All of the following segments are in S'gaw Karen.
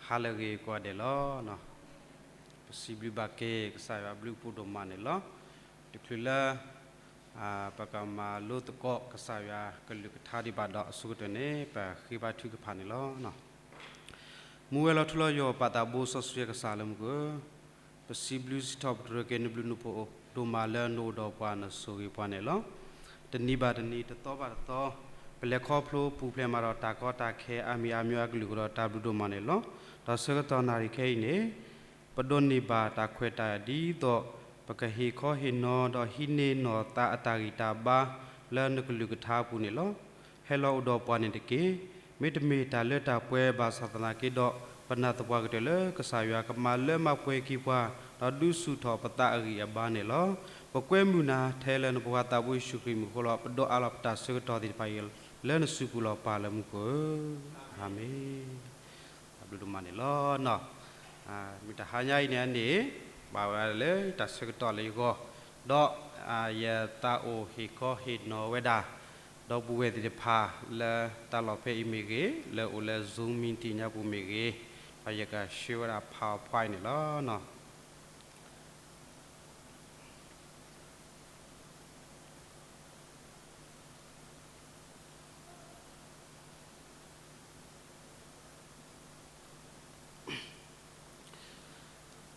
ဟါလၢအဂ့ၤကိးဂၤဒဲးလီၤ. ပစံးဘျုးဘၣ်က့ၤကစၢ်ယွၤအဘျုးအဖှိၣ်ဒိၣ်မးန့ၣ်လီၤ. တချုးလၢ ပကမၤလိသကိးကစၢ်ယွၤကလုၢ်ကထါဒံးဘၣ်ဒီးအဆိကတၢၢ်န့ၣ် ပဃ့ဘါထုကဖၣ်န့ၣ်လီၤ. မူဝဲလီၤထူလီၤယိာ်ပာ်သးဘိစီဆှံကစၢ်လၢမူခိၣ်, ပစံးဘျုးစံးထီၣ်ပတြၢၤက့ၤနဘျုးနဖှိၣ်ဒိၣ်မးလၢနအိၣ်ဒီးပှၤနဆိၣ်ဂ့ၤပှၤန့ၣ်လီၤ. တနံၤဘၣ်တနံၤ တသီဘၣ်တသီ ပလဲၤခီဖျိပူၤဖျဲးမၤဒီးတၢ်ကီတၢ်ခဲအါမံၤအါမံၤအကလုာ်ကဒီးတၢ်ဘျုးဒိၣ်မးန့ၣ်လီၤ. ဒီးဆၢကတီၢ်နၣ်ရံၣ်ခဲအံၤန့ၣ် ပဒိးန့ၢ်ဘၣ်တၢ်ခွဲးတၢ်ယာ်ဒ်သိး ပကဟ့ၣ်ခီဟ့ၣ်နီၤဒီးဟံးန့ၢ်နီၤသးအတၢ်ဂံၢ်တၢ်ဘါလၢနကလုၢ်ကထါအပူၤန့ၣ်လီၤ. ဟဲလီၤအိၣ်ဒီးပှၤန့ၣ်တက့ၢ်. မ့တမ့ၢ်တၢ်လၢတၢ်ပှဲၤဘၣ်ဆၣ်သနာ်က့ဒီး ပနာ်သပှၢ်ကတၢၢ်လၢကစၢ်ယွၤကမၤလၢမၤပှဲၤက့ၤပှၤ ဒီးဒုးဆူၣ်ထီၣ်ပသးအဂံၢ်အဘါန့ၣ်လီၤ. ပကွဲမုာ်နၤထဲလၢနဖိခွါသးဘိယ့ၣ်ၡူးခရံာ်မံၤအဃိလီၤ. ပဒိးအးလီၤပတၢ်ဆၢကတီၢ်သ့ၣ်တဖၣ်အံၤ လၢနစုပူၤလီၤပၢ်လၢမူခိၣ်ဧၢ, အၤမ့ၣ်. တၢ်ဘျုးဒိၣ်မးန့ၣ်လီၤ. မုၢ်တဟါညါအံၤန့ၣ်န့ၣ် ဘၣ်ဝဲဒၣ်လၢတၢ်ဆၢကတီၢ်လၢယဂီၢ်, ဒီးယသးအိၣ်ဟ့ၣ်ခီဟ့ၣ်နီၤဝဲဒၣ် ဒီပုၢ်ဝဲၢ်သ့ၣ်တဖၣ်လၢတၢ်လီၢ်ဖဲအံၤမ့ၢ်ဂ့ၤ, လၢအိၣ်လၢ Zoom meeting ညါပူၤမ့ၢ်ဂ့ၤ, ဒီးယကဆှၢဝဲဒၣ် PowerPoint န့ၣ်လီၤ.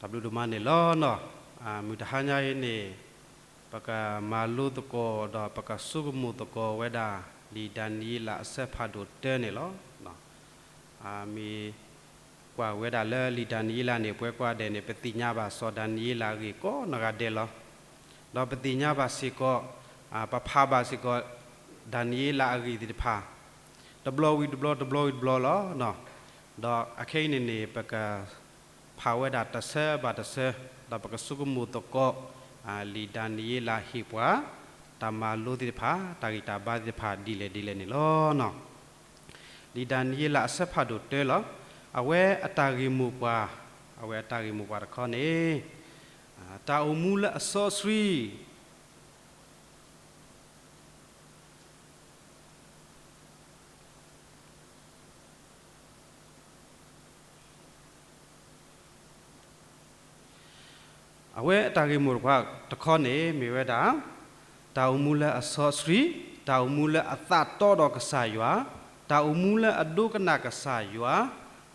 တၢ်ဘျုးဒိၣ်မးန့ၣ်လီၤ. မုၢ်တဟါညါအံၤန့ၣ် ပကမၤလိသကိးဒီးပကဆိကမိၣ်သကိးဝဲဒၣ် လံာ်ဒၤနံးယ့လးအဆၢဖးဒိၣ်တၢန့ၣ်လီၤ. မ့ၢ်ကွၢ်ဝဲဒၣ်လၢလံာ်ဒၤနံးယ့လးန့ၣ် ပဝဲကိးဂၤဒဲးန့ၣ် ပသ့ၣ်ညါဘၣ်စီၤဒၤနံးယ့လးအဂ့ၢ်ကိးနီၢ်ဂၤဒဲးလီၤ. ဒီးပသ့ၣ်ညါဘၣ်စ့ၢ်ကီး ပဖးဘၣ်စ့ၢ်ကီး ဒၤနံးယ့လးအဂ့ၢ်သ့ၣ်တဖၣ် တဘျီဝံၤတဘျီ တဘျီဝံၤတဘျီလီၤ. ဒီးအခဲအံၤန့ၣ်န့ၣ် ပကဖးဝဲဒၣ်တဆၢဘၣ်တဆၢ, ဒီးပကဆိကမိၣ်သကိး လံာ်ဒၤနံးယ့လးဟ့ၣ်ပှၤ တၢ်မၤလိသ့ၣ်တဖၣ် တၢ်ဂံၢ်တၢ်ဘါသ့ၣ်တဖၣ်ဒ်လဲၣ်ဒ်လဲၣ်န့ၣ်လီၤ. လံာ်ဒၤနံးယ့လးအဆၢဖးဒိၣ်တၢလီၤ. အဝဲအတၢ်ဂ့ၢ်မိၢ်ပှၢ်, အဝဲအတၢ်ဂ့ၢ်မိၢ်ပှၢ်တခီန့ၣ် တၢ်အိၣ်မူလၢအစီဆှံ အဝဲအတၢ်ဂ့ၢ်မိၢ်ပှၢ်တခီန့ၣ် မ့ၢ်ဝဲဒၣ် တၢ်အိၣ်မူလၢအစီဆှံ, တၢ်အိၣ်မူလၢအသးတီဒီးကစၢ်ယွၤ, တၢ်အိၣ်မူလၢအဒိကနၣ်ကစၢ်ယွၤ,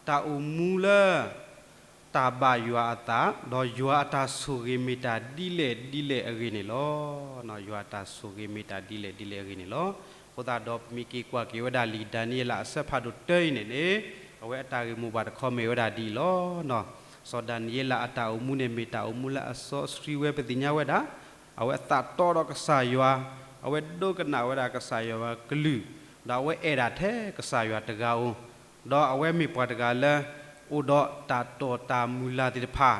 တၢ်အိၣ်မူလၢ တၢ်ဘၣ်ယွၤအသး, ဒီးယွၤအတၢ်ဆိၣ်ဂ့ၤမ့ၢ်တၢ်ဒ်လဲၣ်ဒ်လဲၣ်အဂ့ၢ်န့ၣ်လီၤ. ယွၤအတၢ်ဆိၣ်ဂ့ၤမ့ၢ်တၢ်ဒ်လဲၣ်ဒ်လဲၣ်အဂ့ၢ်န့ၣ်လီၤ. အဃိသတးဒီးပမ့ၢ်က့ၤကွၢ်က့ၤဝဲဒၣ်လံာ်ဒၤနံးယ့လးအဆၢဖးဒိၣ်တၢအံၤန့ၣ်န့ၣ် အဝဲအတၢ်ဂ့ၢ်မိၢ်ပှၢ်တခီမ့ၢ်ဝဲဒၣ်ဒ်အံၤလီၤ. စီၤဒၤနံးယ့လးအတၢ်အိၣ်မူန့ၣ်မ့ၢ်တၢ်အိၣ်မူလၢအစီဆှံဝဲ ပသ့ၣ်ညါဝဲဒၣ်, အဝဲအသးတီဒီးကစၢ်ယွၤ, အဝဲဒိကနၣ်ဝဲဒၣ်ကစၢ်ယွၤအကလုၢ်, ဒီးအဝဲအဲၣ်ဒၣ်ထဲကစၢ်ယွၤတဂၤဧိၤ, ဒီးအဝဲမ့ၢ်ပှၤတဂၤလၢ အိၣ်ဒီးတၢ်တိာ်တၢ်မုၢ်လၢ်သ့ၣ်တဖၣ်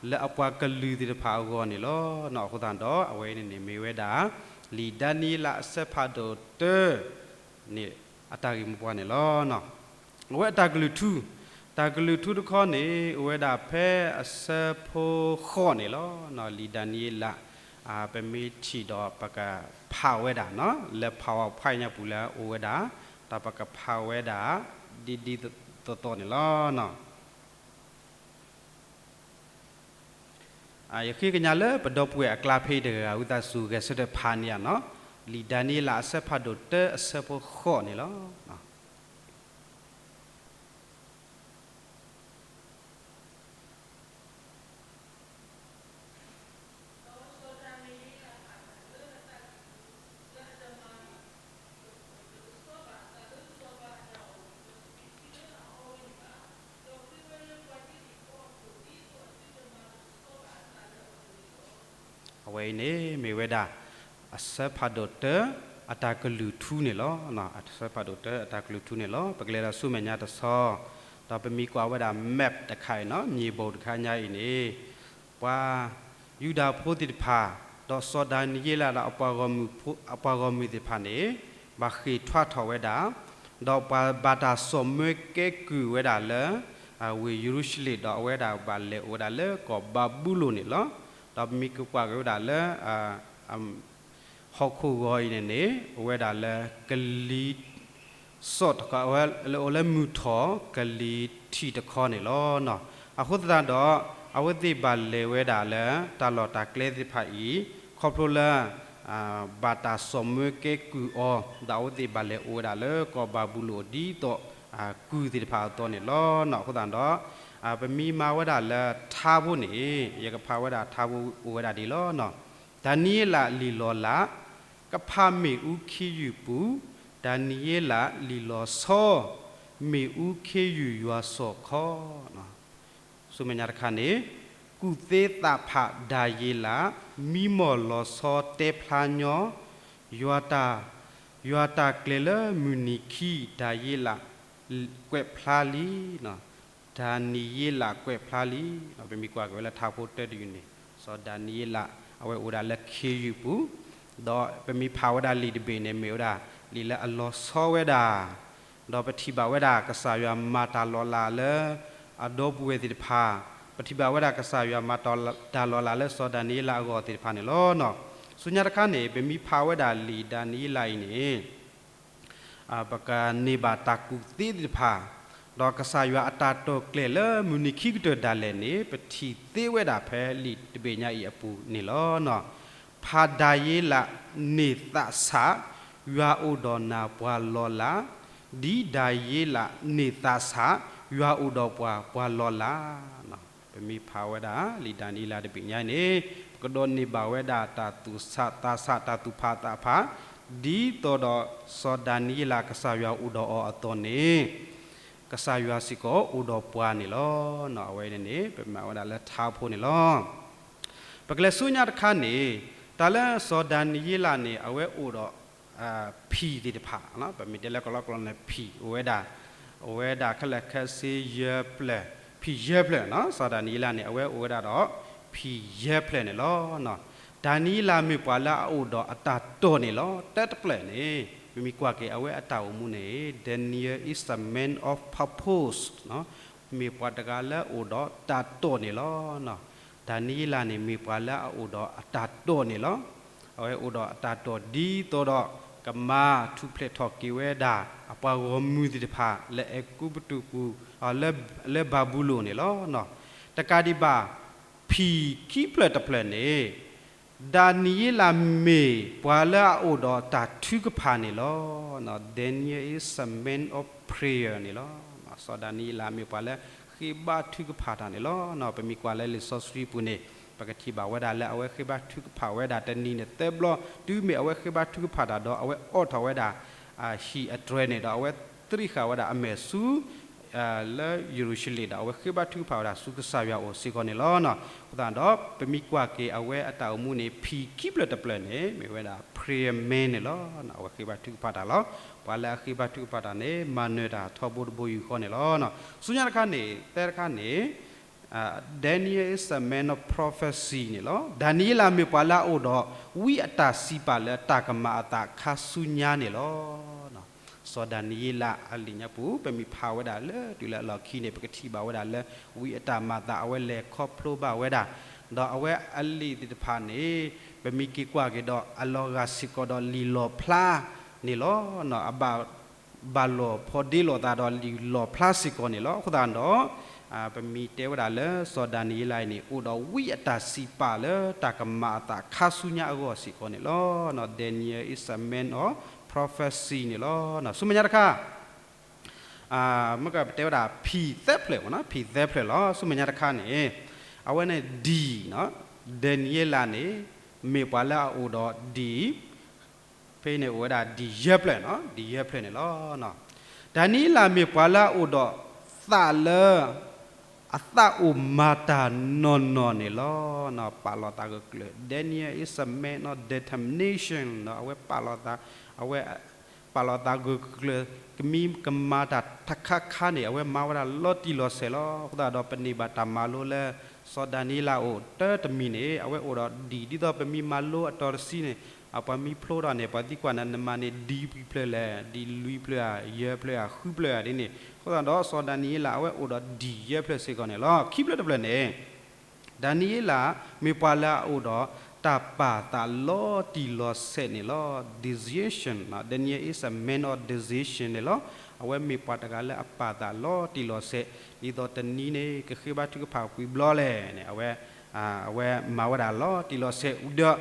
လၢအပှၤကလုာ်သ့ၣ်တဖၣ်အဂီၢ်န့ၣ်လီၤ. အဃိသတးဒီး အဝဲအံၤန့ၣ်န့ၣ်မ့ၢ်ဝဲဒၣ် လံာ်ဒၤနံးယ့လးအဆၢဖးဒိၣ်တၢ န့ၣ် အတၢ်ဂ့ၢ်မိၢ်ပှၢ်န့ၣ်လီၤ. အဝဲအတၢ်ကလုၢ်ထူ, တၢ်ကလုၢ်ထူတခီန့ၣ် အိၣ်ဝဲဒၣ်ဖဲအဆၢဖိဃိးန့ၣ်လီၤ. လံာ်ဒၤနံးယ့လး ပမ့ၢ်ထံၣ်ဒီးပကဖးဝဲဒၣ် လၢ PowerPoint ညါပူၤလၢအအိၣ်ဝဲဒၣ်, ဒီးပကဖးဝဲဒၣ် ဒ်ဒ်သိးသိးန့ၣ်လီၤ. ယဃ့ကညးလၢပဒီပုၢ်ဝဲၢ်အကျါဖဲအံၤတဂၤဂၤ ဝံသးစူၤဂဲၤဆၢထၢၣ်ဖးန့ၢ်ဧါန့ၣ်, လံာ်ဒၤနံးယ့လးအဆၢဖးဒိၣ်တၢအဆၢဖိဃိးန့ၣ်လီၤ. အဝဲအံၤန့ၣ်မ့ၢ်ဝဲဒၣ် အဆၢဖးဒိၣ်တၢ အတၢ်ကလုၢ်ထူန့ၣ်လီၤ. အဆၢဖးဒိၣ်တၢ အတၢ်ကလုၢ်ထူန့ၣ်လီၤ. ပကလဲၤဒီးဆူမဲာ်ညါတဆီ, ဒီးပမ့ၢ်ကွၢ်ဝဲဒၣ် map တခါအံၤန့ၣ်, မြေပုံ တခါညါအံၤန့ၣ်, ပှၤယူဒၤဖိသ့ၣ်တဖၣ်, ဒီးစီၤဒၤနံးယ့လးဒီး အပှၤဂီၢ်မုၢ်သ့ၣ်တဖၣ်န့ၣ်, ဘၣ်ဃ့ၢ်ထွါထီၣ်ဝဲဒၣ်, ဒီးပှၤဘၣ်တၢ်စိာ်မၢကဲကုၢ်ဝဲဒၣ်လၢ ဝ့ၢ်ယရူၤၡလ့ၣ်, ဒီးအဝဲဒၣ်ဘၣ်လဲၤအိၣ်ဝဲဒၣ်လၢကီၢ်ဘၤဘူလိၣ်န့ၣ်လီၤ. ဒီးပမ့ၢ်က့ၤကွၢ်က့ၤဝဲဒၣ်လၢ ဟီၣ်ခိၣ်ဂီၤအံၤန့ၣ်န့ၣ် အိၣ်ဝဲဒၣ်လၢကလံၤ စီၣ်တခီ အဝဲလၢအိၣ်လၢမုၢ်ထီၣ်ကလံၤထံးတခီန့ၣ်လီၤ. အဃိသတးဒီး အဝဲသ့ၣ်ဘၣ်လဲၤဝဲဒၣ်လၢတၢ်လီၢ်တၢ်ကျဲသ့ၣ်တဖၣ်အံၤ ခီဖျိလၢ ဘၣ်တၢ်စိာ်မၢကဲကုၢ်အီၤ ဒီးအဝဲသ့ၣ်ဘၣ်လဲၤအိၣ်ဝဲဒၣ်လၢကီၢ်ဘၤဘူလိၣ်ဒ်သိး ကုၢ်သ့ၣ်တဖၣ်အသိးန့ၣ်လီၤ. အဃိသတးဒီး ပမ့ၢ်မၤဝဲဒၣ်လၢထါဖိန့ၣ် ယကဖးဝဲဒၣ်ထါဖိအိၣ်ဝဲဒၣ်ဒ်လီၤ. ဒၤနံးယ့လးလံာ်လီၤလး, ကဖးမ့ၣ်အူခ့ယုၢ်ပူၤ, ဒၤနံးယ့လးလံာ်လီၤဆီ, မ့ၣ်အူခ့ယုၢ်ယွၤစီၣ်ခီ ဆူမဲာ်ညါတခါန့ၣ်, ကူၣ်သ့သးဖးဒၤယ့လး, မံမီၢ်လီၤဆီတဲဖျါညီ, ယွၤတၢ်, ယွၤတၢ်ကျဲၤလၢမုၢ်နံၤခံ ဒၤယ့လးကွဲးဖျါလံ, ဒၤနံးယ့လးကွဲးဖျါလံ, ပမ့ၢ်ကွၢ်က့ၤဝဲလၢထါဖိတၢတယုၢ်န့ၣ်, စီၤဒၤနံးယ့လး အဝဲအိၣ်ဒၣ်လၢခ့ယုၢ်ပူၤ, ဒီးပမ့ၢ်ဖးဝဲဒၣ်လံာ်တဘ့ၣ်န့ၣ် မ့ၢ်ဝဲဒၣ်လံာ်လၢအလီၤဆီဝဲဒၣ် ဒီးပထံၣ်ဘၣ်ဝဲဒၣ်ကစၢ်ယွၤမၤတၢ်လီၤလးလၢ အဒီပုၢ်ဝဲၢ်သ့ၣ်တဖၣ်, ပထံၣ်ဘၣ်ဝဲဒၣ်ကစၢ်ယွၤမၤတၢ်လီၤလးလၢစီၤဒၤနံးယ့လးအဂီၢ်သ့ၣ်တဖၣ်န့ၣ်လီၤ. ဆူညါတခါန့ၣ် ပမ့ၢ်ဖးဝဲဒၣ်လံာ်ဒၤနံးယ့လးအံၤန့ၣ် ပကန့ၢ်ဘၣ်တၢ်ကူၣ်သ့သ့ၣ်တဖၣ်, ဒီးကစၢ်ယွၤအတၢ်တီၢ်ကျဲၤလၢမုၢ်နံၤခံကတၢၢ်ဒၣ်လဲာ်န့ၣ် ပထံၣ်သ့ဝဲဒၣ်ဖဲလံာ်တဘ့ၣ်ညါအံၤအပူၤန့ၣ်လီၤ. ဖးဒၤယ့လးန့ၢ်သးဆး, ယွၤအိၣ်ဒီးနၤပှၤလီၤလး, ဒ်ဒၤယ့လးန့ၢ်သးဆး, ယွၤအိၣ်ဒီးပှၤပှၤလီၤလး ပမ့ၢ်ဖးဝဲဒၣ်လံာ်ဒၤနံးယ့လးတဘ့ၣ်ညါန့ၣ် ပကဒိးန့ၢ်ဘၣ်ဝဲဒၣ်တၢ်သူၣ်ဆးသးဆးတၢ်သူၣ်ဖးသးဖး, ဒ်သိးဒီးစီၤဒၤနံးယ့လးကစၢ်ယွၤအိၣ်ဒီးအီၤအသိးန့ၣ် ကစၢ်ယွၤစ့ၢ်ကီးအိၣ်ဒီးပှၤန့ၣ်လီၤ. အဝဲန့ၣ်န့ၣ် ပမၤဝဲဒၣ်လၢထါဖိန့ၣ်လီၤ. ပကလဲၤဆူညါတခါန့ၣ် တၢ်လၢစီၤဒၤနံးယ့လးန့ၣ် အဝဲအိၣ်ဒီး ဖံၣ်သ့ၣ်တဖၣ်, ပမ့ၢ်တဲလၢကလီကလီန့ၣ် ဖံၣ်အိၣ်ဝဲဒၣ်, အိၣ်ဝဲဒၣ်ခဲလၢာ်ခဲဆ့ယဲၢ်ဖျၢၣ်, ဖံၣ်ယဲၢ်ဖျၢၣ်, စီၤဒၤနံးယ့လးန့ၣ် အဝဲအိၣ်ဝဲဒၣ်ဒီး ဖံၣ်ယဲၢ်ဖျၢၣ်န့ၣ်လီၤ. ဒၤနံးယ့လးမ့ၢ်ပှၤလၢအအိၣ်ဒီးအတၢ်တိာ်န့ၣ်လီၤ. တၢတဖျၢၣ်န့ၣ် ပမ့ၢ်ကွၢ်က့ၤအဝဲအတၢ်အိၣ်မူန့ၣ် Daniel is a man of purpose, မ့ၢ်ပှၤတဂၤလၢအအိၣ်ဒီးတၢ်တိာ်န့ၣ်လီၤ. ဒၤနံးယ့လးန့ၣ် မ့ၢ်ပှၤလၢအအိၣ်ဒီးအတၢ်တိာ်န့ၣ်လီၤ. အဝဲအိၣ်ဒီးအတၢ်တိာ်ဒ်သိးဒီး ကမၤထူၣ်ဖျဲးထီၣ်က့ၤဝဲဒၣ် အပှၤဂီၢ်မုၢ်သ့ၣ်တဖၣ် လၢအဲၤကူပတူးပူၤ, လၢဘၤဘူလိၣ်န့ၣ်လီၤ. တကးဒံးဘၣ် ဖံၣ်ခံဖျၢၣ်တဖျၢၣ်န့ၣ် ဒၤနံးယ့လးမ့ၢ်ပှၤလၢအအိၣ်ဒီးတၢ်ထုကဖၣ်န့ၣ်လီၤ. Daniel is a man of prayer န့ၣ်လီၤ. စီၤဒၤနံးယ့လးမ့ၢ်ပှၤလၢဃ့ဘါထုကဖၣ်တၢ်န့ၣ်လီၤ. ပမ့ၢ်ကွၢ်လၢလံာ်စီဆှံပူၤန့ၣ် ပကထံၣ်ဘၣ်ဝဲဒၣ်လၢအဝဲဃ့ဘါထုကဖၣ်ဝဲဒၣ်တနံၤန့ၣ်သၢဘျီ, တုၤမ့ၢ်အဝဲဃ့ဘါထုကဖၣ်တၢ်ဒီး အဝဲအိးထီၣ်ဝဲဒၣ် ဟံၣ်အတြဲၤန့ၣ်ဒီး အဝဲသ့ၣ်ဃာ်ဝဲဒၣ်အမဲာ်ဆူ လၢယရူၤၡလ့ၣ်ဒီး အဝဲဃ့ဘါထုကဖၣ်ဝဲဒၣ်ဆူကစၢ်ယွၤအအိၣ်စ့ၢ်ကီးန့ၣ်လီၤ. အဃိသတးဒီး ပမ့ၢ်ကွၢ်က့ၤအဝဲအတၢ်အိၣ်မူန့ၣ် ဖံၣ်ခံဖျၢၣ်တဖျၢၣ်န့ၣ် မ့ၢ်ဝဲဒၣ် prayer man န့ၣ်လီၤ. အဝဲဃ့ဘါထုကဖၣ်တၢ်လီၤ. ပှၤလၢအဃ့ဘါထုကဖၣ်တၢ်န့ၣ် မၤနၢၤတၢ်ထီဘိတဘိယူၢ်ဃီန့ၣ်လီၤ. ဆူညါတခါန့ၣ် သၢတခါန့ၣ် Daniel is a man of prophecy န့ၣ်လီၤ. ဒၤနံးယ့လးမ့ၢ်ပှၤလၢအအိၣ်ဒီး ဝံအတၢ်စံးပာ်လၢတၢ်ကမၤအသးခါဆူညါန့ၣ်လီၤ. စီၤဒၤနံးယ့လးအလံာ်ညါပူၤ ပမ့ၢ်ဖးဝဲဒၣ်လၢတုၤလၢအလီၢ်ခံန့ၣ် ပကထံၣ်ဘၣ်ဝဲဒၣ်လၢ ဝံအတၢ်မၤအသးအဝဲလဲၤခီဖျိဘၣ်ဝဲဒၣ်, ဒီးအဝဲအလံာ်သ့ၣ်တဖၣ်န့ၣ် ပမ့ၢ်က့ၤကွၢ်က့ၤဒီးအလီၤဂာ်စ့ၢ်ကီးဒီးလံာ်လီၣ်ဖျါန့ၣ်လီၤ. အဘၣ် ဘၣ်လီၢ်ဖီဒ့လိာ်သးဒီးလံာ်လီၣ်ဖျါစ့ၢ်ကီးန့ၣ်လီၤ. အဃိသတးဒီး ပမ့ၢ်တဲဝဲဒၣ်လၢစီၤဒၤနံးယ့လးအံၤန့ၣ် အိၣ်ဒီးဝံအတၢ်စံးပာ်လၢတၢ်ကမၤအသးခါဆူညါအဂီၢ်စ့ၢ်ကီးန့ၣ်လီၤ. Daniel is a man of prophecy န့ၣ်လီၤ. ဆူမဲာ်ညါတခါ မ့ၢ်ကပတဲဝဲဒၣ်ဖံၣ်သၢဖျၢၣ်မ့ၢ်နီၤ, ဖံၣ်သၢဖျၢၣ်လီၤ. ဆူမဲာ်ညါတခါန့ၣ် အဝဲန့ၣ်ဒံၣ်, ဒၤနံးယ့လးန့ၣ် မ့ၢ်ပှၤလၢအအိၣ်ဒီးဒံၣ် ဖဲန့ၣ်အိၣ်ဝဲဒၣ်ဒံၣ်ယဲၢ်ဖျၢၣ်နီၤ, ဒံၣ်ယဲၢ်ဖျၢၣ်န့ၣ်လီၤ. ဒၤနံးယ့လးမ့ၢ်ပှၤလၢအအိၣ်ဒီးသးလၢ အသးအိၣ်မၤတၢ်နီၢ်နီၢ်န့ၣ်လီၤ. ပာ်လီၤသးဂၢၢ်ကျၢၤ, Daniel is a man of determination အဝဲပာ်လီၤသး, အဝဲ ပာ်လီၤသးဂၢၢ်ကျၢၤ, ကမံကမၤတၢ်တခါခါန့ၣ် အဝဲမၤဝဲဒၣ်လီၤတံၢ်လီၤဆဲးလီၤ. အဃိသတးဒီးပန့ၢ်ဘၣ်တၢ်မၤလိလၢ စီၤဒၤနံးယ့လးအိၣ်တၢ်တမံၤန့ၣ် အဝဲအိၣ်ဒီးဒံၣ်ဒ်သိးပမ့ၢ်မၤလိအတီၤတဆံန့ၣ် ပှၤမ့ၢ်ဖျိထီၣ်န့ၣ် ပှၤသံကွၢ်နၤ နမၤန့ၣ်ဒံၣ်ဖျၢၣ်လဲၣ်, ဒံၣ်လွံၢ်ဖျၢၣ်ဧါ, ယဲၢ်ဖျၢၣ်ဧါ, ဃုဖျၢၣ်ဧါဒ်န့ၣ်. အဃိသတးဒီးစီၤဒၤနံးယ့လး အဝဲအိၣ်ဒီးဒံၣ်ယဲၢ်ဖျၢၣ်စ့ၢ်ကီးန့ၣ်လီၤ. ခံဖျၢၣ်တဖျၢၣ်န့ၣ် ဒၤနံးယ့လး မ့ၢ်ပှၤလၢအအိၣ်ဒီး တၢ်ပာ်သးလီၤတံၢ်လီၤဆဲးန့ၣ်လီၤ. Decision, Daniel is a man of decision န့ၣ်လီၤ. အဝဲမ့ၢ်ပှၤတဂၤလၢအပာ်သးလီၤတံၢ်လီၤဆဲး, ဒ်သိးတနံၤန့ၣ် ကဃ့ဘါထုကဖၣ်ကွံာ်ဘျီလဲၣ်န့ၣ် အဝဲ အဝဲမၤဝဲဒၣ်လီၤတံၢ်လီၤဆဲးဝံၤဒီး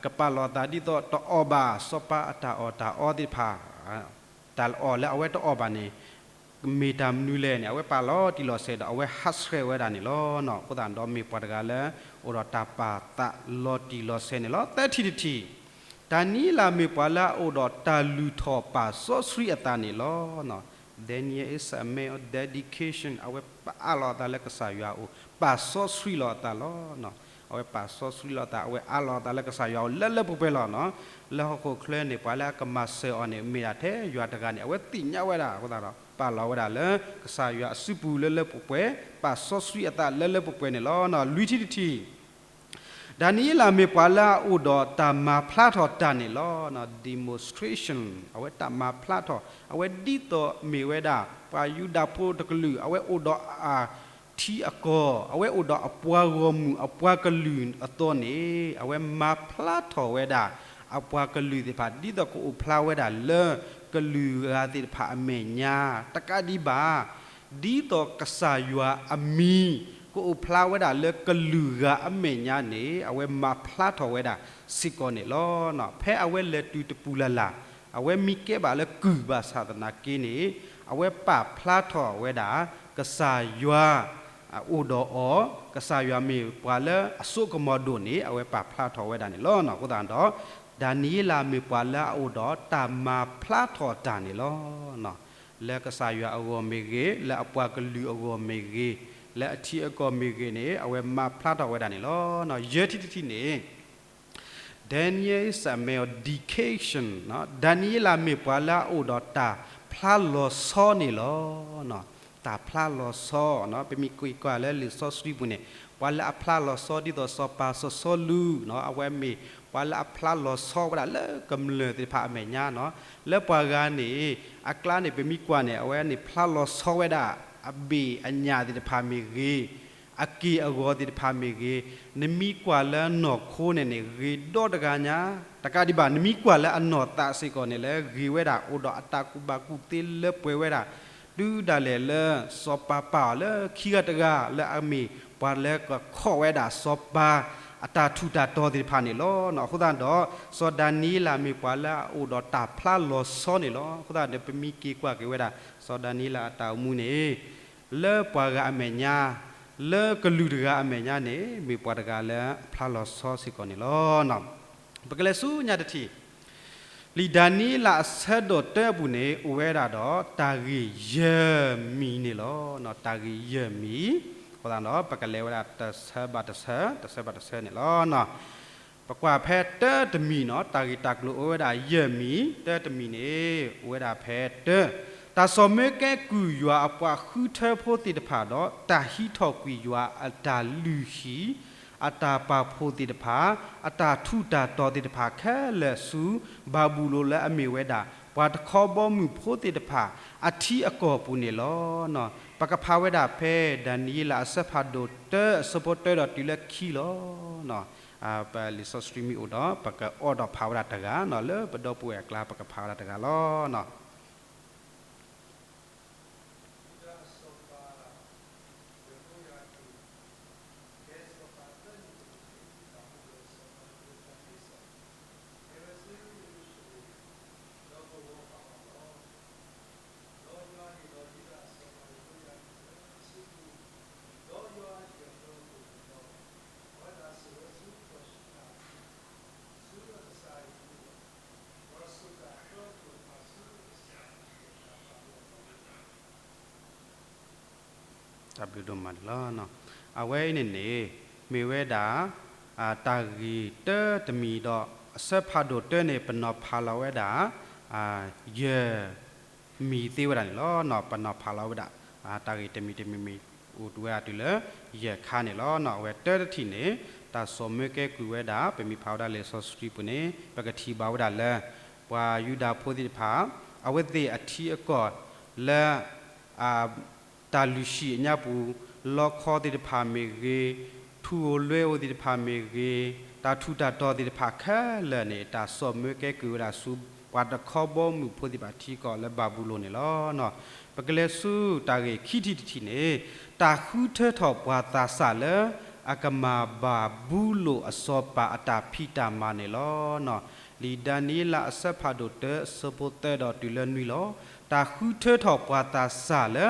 ကပာ်လီၤသးဒ်သိးတအီၣ်ဘၣ်စီၤပၤအတၢ်အီၣ်တၢ်အီသ့ၣ်တဖၣ်, တၢ်အီၣ်လၢအဝဲတအီၣ်ဘၣ်န့ၣ် မ့ၢ်တၢ်မနုၤလဲၣ်န့ၣ် အဝဲပာ်လီၤတံၢ်လီၤဆဲးဒီး အဝဲဟးဆှဲးဝဲဒၣ်န့ၣ်လီၤ. အဃိသတးဒီးမ့ၢ်ပှၤတဂၤလၢ အိၣ်ဒီးတၢ်ပာ်သးလီၤတံၢ်လီၤဆဲးန့ၣ်လီၤ. သၢထံၣ်တထံၣ်, ဒၤနံးယ့လးမ့ၢ်ပှၤလၢအအိၣ်ဒီးတၢ်လုၢ်ထီၣ်ပာ်စီဆှံအသးန့ၣ်လီၤ. Daniel is a man of dedication, အဝဲပာ်အးလီၤအသးလၢကစၢ်ယွၤအအိၣ်, ပာ်စီဆှံလီၤအသးလီၤ. အဝဲပာ်စီဆှံလီၤအသး, အဝဲအးလီၤအသးလၢကစၢ်ယွၤအအိၣ်လၢလၢပှဲၤပှဲၤလီၤ. လၢဟီၣ်ခိၣ်ချၢန့ၣ် ပှၤလၢအကမၤစၢၤအီၤန့ၣ် မ့ၢ်ဒၣ်ထဲယွၤတဂၤန့ၣ် အဝဲသ့ၣ်ညါဝဲဒၣ်အဃိသတးဒီး ပာ်လီၤဝဲဒၣ်လၢကစၢ်ယွၤအစုပူၤလၢလၢပှဲၤပှဲၤ, ပာ်စီဆှံအသးလၢလၢပှဲၤပှဲၤန့ၣ်လီၤ. လွံၢ်ထံၣ်တထံၣ်, ဒၤနံးယ့လးမ့ၢ်ပှၤလၢအအိၣ်ဒီးတၢ်မၤဖျါထီၣ်တၢ်န့ၣ်လီၤ. Demonstration, အဝဲတၢ်မၤဖျါထီၣ်, အဝဲဒ်သိးမ့ၢ်ဝဲဒၣ် ပှၤယူဒၤဖိတကလုာ် အဝဲအိၣ်ဒီးအထံအကီၢ်, အဝဲအိၣ်ဒီးအပှၤဂီၢ်မုၢ်အပှၤကလုာ်အသိးန့ၣ် အဝဲမၤဖျါထီၣ်ဝဲဒၣ် အပှၤကလုာ်သ့ၣ်တဖၣ် ဒ်သိးကအိၣ်ဖျါဝဲဒၣ်လၢကလုာ်ဂၤသ့ၣ်တဖၣ်အမဲာ်ညါ, တကးဒံးဘၣ် ဒ်သိးကစၢ်ယွၤအမံၤ ကအိၣ်ဖျါဝဲဒၣ်လၢကလုာ်ဂၤအမဲာ်ညါန့ၣ် အဝဲမၤဖျါထီၣ်ဝဲဒၣ်စ့ၢ်ကီးန့ၣ်လီၤ. ဖဲအဝဲလဲၤတုၤတပူၤလၢ်လၢ် အဝဲမ့ၢ်ကဲဘၣ်လၢကုၢ်ဘၣ်ဆၣ်သနာ်က့န့ၣ် အဝဲပာ်ဖျါထီၣ်ဝဲဒၣ် ကစၢ်ယွၤ အိၣ်ဒီးအီၤ, ကစၢ်ယွၤမ့ၢ်ပှၤလၢအစိကမီၤဒိၣ်န့ၣ် အဝဲပာ်ဖျါထီၣ်ဝဲဒၣ်န့ၣ်လီၤ. အဃိသတးဒီး ဒၤနံးယ့လးမ့ၢ်ပှၤလၢအအိၣ်ဒီးတၢ်မၤဖျါထီၣ်တၢ်န့ၣ်လီၤ. လၢကစၢ်ယွၤအဂီၢ်မ့ၢ်ဂ့ၤ, လၢအပှၤကလုာ်အဂီၢ်မ့ၢ်ဂ့ၤ, လၢအထံအကီၢ်မ့ၢ်ဂ့ၤန့ၣ် အဝဲမၤဖျါထီၣ်ဝဲဒၣ်န့ၣ်လီၤ. ယဲၢ်ထံၣ်တထံၣ်န့ၣ် Daniel is a man of dedication, ဒၤနံးယ့လးမ့ၢ်ပှၤလၢအအိၣ်ဒီးတၢ်ဖျါလီၤဆီန့ၣ်လီၤ. တၢ်ဖျါလီၤဆီ, ပမ့ၢ်ကွၢ်လၢလံာ်စီဆှံပူၤန့ၣ် ပှၤလၢအဖျါလီၤဆီဒ်သိးစီၤပၤစီၤစီလူး, အဝဲမ့ၢ်ပှၤလၢအဖျါလီၤဆီဝဲဒၣ်လၢကမျၢၢ်သ့ၣ်တဖၣ်အမဲာ်ညါန့ၣ်, လၢပှၤဂၤန့ၣ် အကျါန့ၣ် ပမ့ၢ်ကွၢ်န့ၣ် အဝဲန့ၣ်ဖျါလီၤဆီဝဲဒၣ် အဘ့ၣ်အညၣ်သ့ၣ်တဖၣ်မ့ၢ်ဂ့ၤ, အက့ၢ်အဂီၤသ့ၣ်တဖၣ်မ့ၢ်ဂ့ၤ, နမ့ၢ်ကွၢ်လၢနီၢ်ခိန့ၣ်န့ၣ် ဂ့ၤဒီတဂၤညါ, တကးဒံးဘၣ် နမ့ၢ်ကွၢ်လၢအနီၢ်သးစ့ၢ်ကီးန့ၣ် လၢဂ့ၤဝဲဒၣ် အိၣ်ဒီးအတၢ်ကူၣ်ဘၣ်ကူၣ်သ့လၢပှဲၤဝဲဒၣ်, တုၤဒၣ်လဲာ်လၢစီၤပၤပာ်အီၤလၢခံဂၤတဂၤ လၢအမ့ၢ်ပှၤလၢကခီၣ်ဝဲဒၣ်စီၤပၤအတၢ်ထူးတၢ်တီၤသ့ၣ်တဖၣ်န့ၣ်လီၤ. အဃိသတးဒီး စီၤဒၤနံးယ့လးမ့ၢ်ပှၤလၢအအိၣ်ဒီးတၢ်ဖျါလီၤဆီန့ၣ်လီၤ. အဃိသတးဒီး ပမ့ၢ်က့ၤကွၢ်က့ၤဝဲဒၣ် စီၤဒၤနံးယ့လးအတၢ်အိၣ်မူန့ၣ် လၢပှၤဂၤအမဲာ်ညါ, လၢကလုာ်တဂၤအမဲာ်ညါန့ၣ် မ့ၢ်ပှၤတဂၤလၢအဖျါလီၤဆီစ့ၢ်ကီးန့ၣ်လီၤ. ပကလဲၤဆူညါတထံၣ်, လံာ်ဒၤနံးယ့လးအဆၢဒိၣ်တၢအပူၤန့ၣ် အိၣ်ဝဲဒၣ်ဒီးတၢ်ဂ့ၢ်ယဲၢ်မံၤန့ၣ်လီၤ. တၢ်ဂ့ၢ်ယဲၢ်မံၤ, အဃိသတးဒီး ပကလဲၤဝဲဒၣ်တဆၢဘၣ်တဆၢ, တဆၢဘၣ်တဆၢန့ၣ်လီၤ. ပကွၢ်ဖဲတၢတမံၤန့ၣ် တၢ်ဂ့ၢ်တၢ်ကျိၤအိၣ်ဝဲဒၣ်ယဲၢ်မံၤ, တၢတမံၤန့ၣ် အိၣ်ဝဲဒၣ်ဖဲတၢ, တၢ်ဆီၣ်မၢကဲကုၢ်ယွၤအပှၤဃုထၢဖိသ့ၣ်တဖၣ်ဒီး တၢ်ဟံးထီၣ်ကွံာ်ယွၤအတၢ်လုၢ်ဟံၣ် အတၢ်ပာ်ဖှိၣ်သ့ၣ်တဖၣ်, အတၢ်ထူးတၢ်တီၤသ့ၣ်တဖၣ်ခဲလၢာ်ဆူ ဘၤဘူလိၣ်လၢအမ့ၢ်ဝဲဒၣ် ပှၤတခီဘီမုၢ်ဖိသ့ၣ်တဖၣ် အထံအကီၢ်ပူၤန့ၣ်လီၤ. ပကဖးဝဲဒၣ်ဖဲ ဒၤနံးယ့လးအဆၢဖးဒိၣ်တၢ အဆၢဖိတၢဒီးတုၤလၢခံလီၤ. ပလံာ်စီဆှံမ့ၢ်အိၣ်ဒီး ပကအိးထီၣ်ဖးဝဲဒၣ်တဂၤန့ၣ် လၢပဒီပုၢ်ဝဲၢ်အကျါ ပကဖးဝဲဒၣ်တဂၤလီၤ. တၢ်ဘျုးဒိၣ်မးန့ၣ်လီၤ. အဝဲအံၤန့ၣ်န့ၣ် မ့ၢ်ဝဲဒၣ် တၢ်ဂ့ၢ်တၢတမံၤဒီး အဆၢဖးဒိၣ်တၢန့ၣ် ပနီၤဖးလီၤဝဲဒၣ် ယဲၢ်မံၤသ့ဝဲဒၣ်န့ၣ်လီၤ. ပနီၤဖးလီၤဝဲဒၣ် တၢ်ဂ့ၢ်တမံၤတမံၤမံၤ အိၣ်ဝဲဒၣ်တုၤလၢ ယဲၢ်ခါန့ၣ်လီၤ. အဝဲတၢတထံၣ်န့ၣ် တၢ်ဆီၣ်မၢကဲကုၢ်ဝဲဒၣ် ပမ့ၢ်ဖးဝဲဒၣ်လံာ်စီဆှံပူၤန့ၣ် ပကထံၣ်ဘၣ်ဝဲဒၣ်လၢ ပှၤယူဒၤဖိသ့ၣ်တဖၣ် အဝဲသ့ၣ်အထံအကီၢ်လၢ တၢ်လုၢ်ဟံၣ်အညါပူၤ လီခီသ့ၣ်တဖၣ်မ့ၢ်ဂ့ၤ, ထူဧိၤလွဲဧိၤသ့ၣ်တဖၣ်မ့ၢ်ဂ့ၤ, တၢ်ထူးတၢ်တီၤသ့ၣ်တဖၣ်ခဲလၢာ်န့ၣ် တၢ်စိာ်မၢကဲကုၢ်ဝဲဒၣ်ဆူ ပှၤတခီဘီမုၢ်ဖိသ့ၣ်တဖၣ်ထံကီၢ်လၢဘၤဘူလိၣ်န့ၣ်လီၤ. ပကလဲၤဆူတၢ်ဂ့ၢ်ခံထံၣ်တထံၣ်န့ၣ်, တၢ်ဃုထၢထီၣ်ပှၤသးစၢ်လၢ အကမၤဘၤဘူလိၣ်အစီၤပၤအတၢ်ဖံးတၢ်မၤန့ၣ်လီၤ. လံာ်ဒၤနံးယ့လးအဆၢဖးဒိၣ်တၢ အဆၢဖိသၢဒီးတုၤလၢနွံလီၤ. တၢ်ဃုထၢထီၣ်ပှၤသးစၢ်လၢ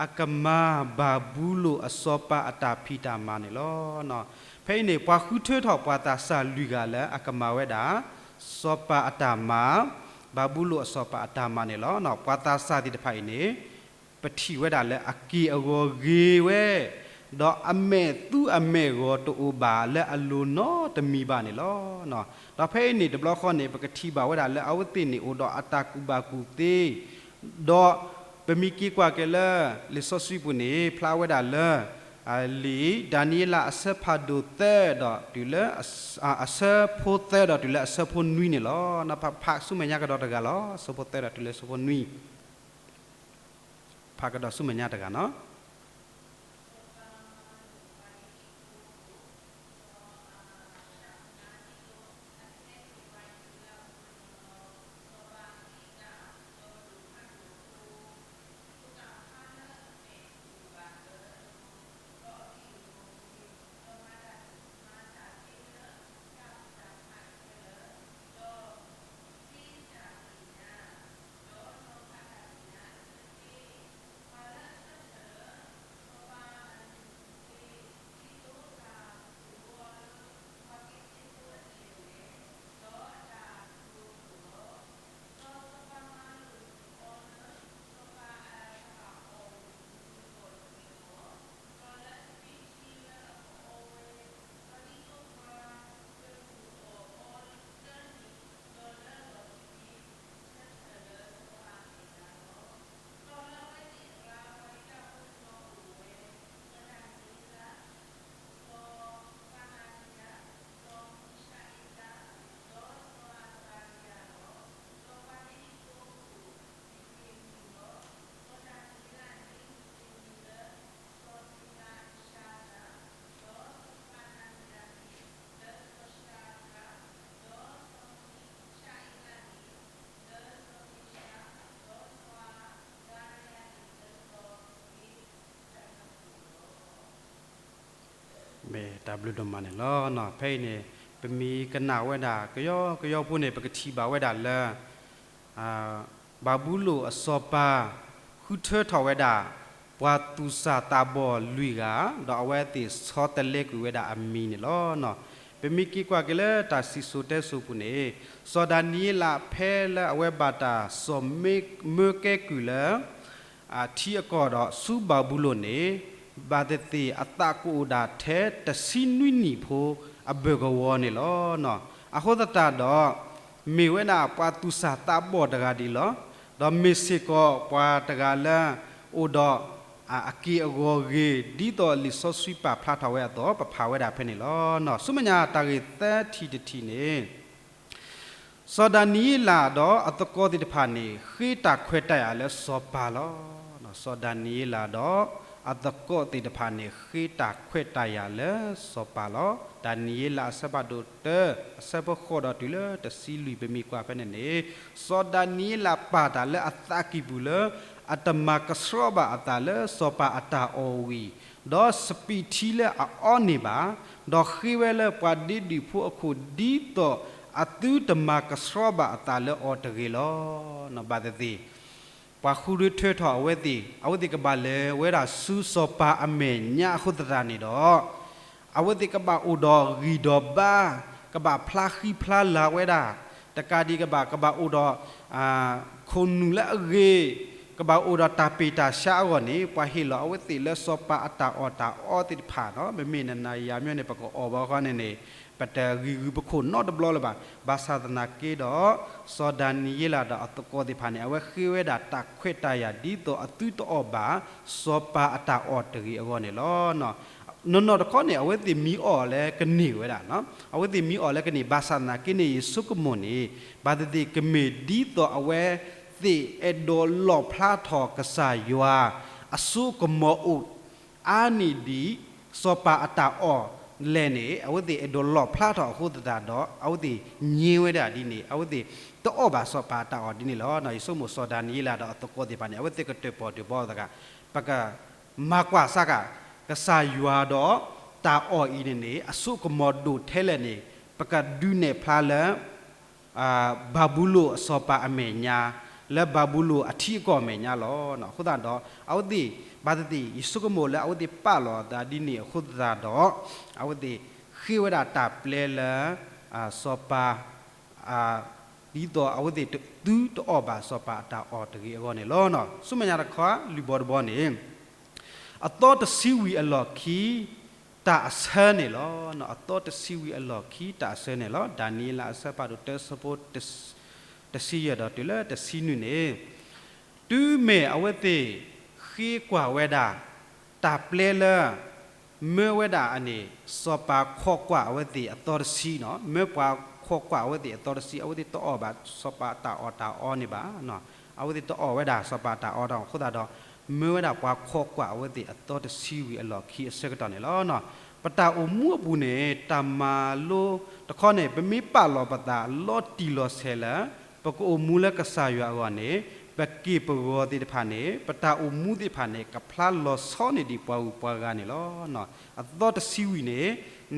အကမၤဘၤဘူလိၣ်အစီၤပၤအတၢ်ဖံးတၢ်မၤန့ၣ်လီၤ. ဖဲအံၤန့ၣ် ပှၤဃုထၢထီၣ်ပှၤသးစၢ်လွံၢ်ဂၤလၢအကမၤဝဲဒၣ် စီၤပၤအတၢ်မၤ, ဘၤဘူလိၣ်အစီၤပၤအတၢ်မၤန့ၣ်လီၤ. ပှၤသးစၢ်သ့ၣ်တဖၣ်အံၤန့ၣ် ပထံၣ်ဝဲဒၣ်လၢအက့ၢ်အဂီၤဂ့ၤဝဲ, ဒီးအမဲာ်သူအမဲာ်ဂီၤတအိၣ်ဘၣ်လၢအလိၤနီတမံၤဘၣ်န့ၣ်လီၤ. ဒီးဖဲအံၤန့ၣ် တဘျီဃီန့ၣ် ပကထံၣ်ဘၣ်ဝဲဒၣ်လၢအဝဲသ့ၣ်န့ၣ်အိၣ်ဒီးအတၢ်ကူၣ်ဘၣ်ကူၣ်သ့, ဒီးပမ့ၢ်က့ၤကွၢ်က့ၤလၢ လံာ်စီဆှံပူၤန့ၣ် ဖျါဝဲဒၣ်လၢ လံာ်ဒၤနံးယ့လးအဆၢဖးဒိၣ်သၢဒီးတုၤလၢ အဆၢဖိသၢဒီးတုၤလၢအဆၢဖိနွံန့ၣ်လီၤ. ဖးဆူမဲာ်ညါကဒီးတဂၤလီၤ. အဆၢဖိသၢဒီးတုၤလၢအဆၢဖိနွံ ဖးကဒီးဆူမဲာ်ညါတဂၤနီၤ. မ့ၢ်တၢ်ဘျုးဒိၣ်မးန့ၣ်လီၤ. ဖဲအံၤန့ၣ် ပမ့ၢ်ကနၣ်ဝဲဒၣ် ကယီကယီဖိန့ၣ် ပကထံၣ်ဘၣ်ဝဲဒၣ်လၢ ဘၤဘူလိၣ်အစီၤပၤ ဃုထၢထီၣ်ဝဲဒၣ် ပှၤသူၣ်စၢ်သးဘီၣ်လွံၢ်ဂၤ, ဒီးအဝဲသ့ၣ်ဆီတလဲကွံာ်ဝဲဒၣ်အမံၤန့ၣ်လီၤ. ပမ့ၢ်က့ၤကွၢ်က့ၤလၢတၢ်စံၣ်စိၤတဲစိၤပူၤန့ၣ်, စီၤဒၤနံးယ့လးဖဲလၢအဝဲဘၣ်တၢ်စိာ်မၢကဲကုၢ်လၢ ထံအကီၢ်ဒီးဆူဘၤဘူလိၣ်န့ၣ်, ဘၣ်သ့ၣ်သ့ၣ်အသးကအိၣ်ဒၣ်ထဲတဆံနွံနံၣ်ဖိအဘၢၣ်ကဝီၤန့ၣ်လီၤ. အဃိသတးဒီး မ့ၢ်ဝဲဒၣ်ပှၤသူၣ်စၢ်သးဘီၣ်တဂၤဒ်လီၤ. ဒီးမ့ၢ်စ့ၢ်ကီးပှၤတဂၤလၢ အိၣ်ဒီး အက့ၢ်အဂီၤဂ့ၤ ဒ်သိးလံာ်စီဆှံပာ်ဖျါထီၣ်ဝဲအသိး ပဖးဝဲဒၣ်ဖဲန့ၣ်လီၤ. ဆူမဲာ်ညါတၢ်ဂ့ၢ်သၢထံၣ်တထံၣ်န့ၣ် စီၤဒၤနံးယ့လးဒီးအသကိးသ့ၣ်တဖၣ်န့ၣ် ဃ့တၢ်ခွဲးတၢ်ယာ်လၢစီၤပၤလီၤ. စီၤဒၤနံးယ့လးဒီးအသကိးသ့ၣ်တဖၣ်န့ၣ် ဃ့တၢ်ခွဲးတၢ်ယာ်လၢစီၤပၤလီၤ. ဒၤနံးယ့လးအဆၢဖးဒိၣ်တၢ အဆၢဖိဃိးဒီးတုၤလၢတဆံလွံၢ် ပမ့ၢ်ကွၢ်ဖဲန့ၣ်န့ၣ်, စီၤဒၤနံးယ့လးပာ်တၢ်လၢအသးကံၢ်ပူၤလၢ အတမၤကဆှီဘၣ်အသးလၢစီၤပၤအတၢ်အီၣ်ဝံၤ, ဒီးစပံးထံလၢအအီန့ၢ်ဘၣ်, ဒီးဃ့ဝဲလၢပှၤဒ့ဒုၣ်ဖိအခိၣ် ဒ်သိးအသုတမၤကဆှီဘၣ်အသးလၢအီၤတဂ့ၤလီၤ. ဘၣ်သ့ၣ်သ့ၣ် ပှၤဃုထၢထီၣ်အဝဲသ့ၣ်, အဝဲသ့ၣ်ကဘၣ်လဲၤဝဲဒၣ်ဆူစီၤပၤအမဲာ်ညါအဃိသတးန့ၣ်ဒီး, အဝဲသ့ၣ်ကဘၣ်အိၣ်ဒီးဂံၢ်ဒီးဘါ, ကဘၣ်ဖျါဃံဖျါလၤဝဲဒၣ်, တကးဒံးကဘၣ် ကဘၣ်အိၣ်ဒီး ခိၣ်နူာ်လၢအဂ့ၤ, ကဘၣ်အိၣ်ဒီးတၢ်ပ့ၢ်တၢ်ဆှါအဂီၢ်န့ၣ်, ပှၤဟ့ၣ်လီၤအဝဲသ့ၣ်လၢစီၤပၤအတၢ်အီၣ်တၢ်အီသ့ၣ်တဖၣ်ဒီး, မ့မ့ၢ်နၤယၤမ့ၢ်န့ၣ် ပကအီၣ်ဘၣ်ဃီန့ၣ်န့ၣ်, ပတဂံၢ်ဂုာ်ပခိၣ်နီတဘျီလၢၤဘၣ်. ဘၣ်ဆၣ်သနာ်က့ဒီး, စီၤဒၤနံးယ့လးဒီးအသကိးသ့ၣ်တဖၣ်န့ၣ် အဝဲဃ့ဝဲဒၣ်တၢ်ခွဲးတၢ်ယာ် ဒ်သိးအသုတအီၣ်ဘၣ် စီၤပၤအတၢ်အီၣ်တဂ့ၤအဂီၢ်န့ၣ်လီၤ. နီၢ်နီၢ်တခီန့ၣ် အဝဲသ့ၣ်မ့ၢ်အီၣ်လၢကန့ၢ်ဝဲဒၣ်, အဝဲသ့ၣ်မ့ၢ်အီၣ်လၢကန့ၢ် ဘၣ်ဆၣ်သနာ်က့န့ၣ် ယဆိကမိၣ်န့ၣ်, ဘၣ်သ့ၣ်သ့ၣ်ကမ့ၢ်ဒ်သိးအဝဲသ့ၣ်အဲၣ်ဒိးလီၣ်ဖျါထီၣ်ကစၢ်ယွၤ အစိကမီၤအိၣ် အါန့ၢ်ဒံး စီၤပၤအတၢ်အီၣ် လဲၣ်န့ၣ် အဝဲသ့ၣ်အဲၣ်ဒိးလီၣ်ဖျါထီၣ်အဃိသတးဒီး အဝဲသ့ၣ်ညဲဝဲဒၣ်ဒ်န့ၣ် အဝဲသ့ၣ်တအီၣ်ဘၣ်စီၤပၤအတၢ်အီၣ်ဒ်န့ၣ်လီၤ. ယဆိကမိၣ်စီၤဒၤနံးယ့လးဒီးအသကိးသ့ၣ်တဖၣ်န့ၣ် အဝဲသ့ၣ်ကတၢၣ်ပီၣ်တၢၣ်ပီသး ပကမၤကွၢ်စ့ၢ်ကီး ကစၢ်ယွၤဒီးတၢ်အီၣ်အံၤန့ၣ်န့ၣ် အစိကမီၤဒိၣ်ထဲလဲၣ်န့ၣ် ပကဒုးနဲၣ်ဖျါလၢ ဘၤဘူလိၣ်အစီၤပၤအမဲာ်ညါ လၢဘၤဘူလိၣ်အထံအကီၢ်အမဲာ်ညါလီၤ. အဃိသတးဒီး အဝဲသ့ၣ် ဘၣ်သ့ၣ်သ့ၣ် ယဆိကမိၣ်လၢအဝဲသ့ၣ်ပာ်လီၤအသးဒ်န့ၣ်အဃိသတးဒီး အဝဲသ့ၣ်ဃ့ဝဲဒၣ်တၢ်ပျဲလၢ စီၤပၤ ဒ်သိးအဝဲသ့ၣ်သုတအီၣ်ဘၣ်စီၤပၤအတၢ်အီၣ်တဂ့ၤအဂီၢ်န့ၣ်လီၤ. ဆူမဲာ်ညါတခီ လုၢ်ဘီတဘီန့ၣ် အသီတဆံဝံၤအလီၢ်ခံ တၢ်အဆၢန့ၣ်လီၤ. အသီတဆံဝံၤအလီၢ်ခံ တၢ်အဆၢန့ၣ်လီၤ. ဒၤနံးယ့လးအဆၢဖးဒိၣ်တၢ အဆၢဖိ တဆံယဲၢ်ဒီးတုၤလၢတဆံနွံန့ၣ် တုၤမ့ၢ်အဝဲသ့ၣ်ဃ့ကွၢ်ဝဲဒၣ် တၢ်ပျဲလၢ မၢဝဲဒၣ်အန့ၣ် စီၤပၤခိးကွၢ်အဝဲသ့ၣ်အသီတဆံန့ၣ်, မၢပှၤခိးကွၢ်အဝဲသ့ၣ်အသီတဆံ, အဝဲသ့ၣ်တအီၣ်ဘၣ်စီၤပၤတၢ်အီၣ်တၢ်အီန့ၣ်ဘၣ်. အဝဲသ့ၣ်တအီၣ်ဝဲဒၣ်စီၤပၤတၢ်အီတၢ်အီအဃိသတးဒီး မၢဝဲဒၣ်ပှၤခိးကွၢ်အဝဲသ့ၣ်အသီတဆံဝံၤအလီၢ်ခံအဆၢကတီၢ်န့ၣ်လီၤ. ပတၢ်အိၣ်မူအပူၤန့ၣ် တၢ်မၤလိတခီန့ၣ် ပမ့ၢ်ပာ်လီၤပသးလီၤတံၢ်လီၤဆဲးလၢ ပကအိၣ်မူလၢကစၢ်ယွၤအဂီၢ်န့ၣ် ပက့ၢ်ပဂီၤသ့ၣ်တဖၣ်န့ၣ် ပတၢ်အိၣ်မူသ့ၣ်တဖၣ်န့ၣ် ကဖျါလီၤဆီန့ၢ်ဒံးပှၤဂုၤပှၤဂၤန့ၣ်လီၤ. အသီတဆံဝံၤန့ၣ်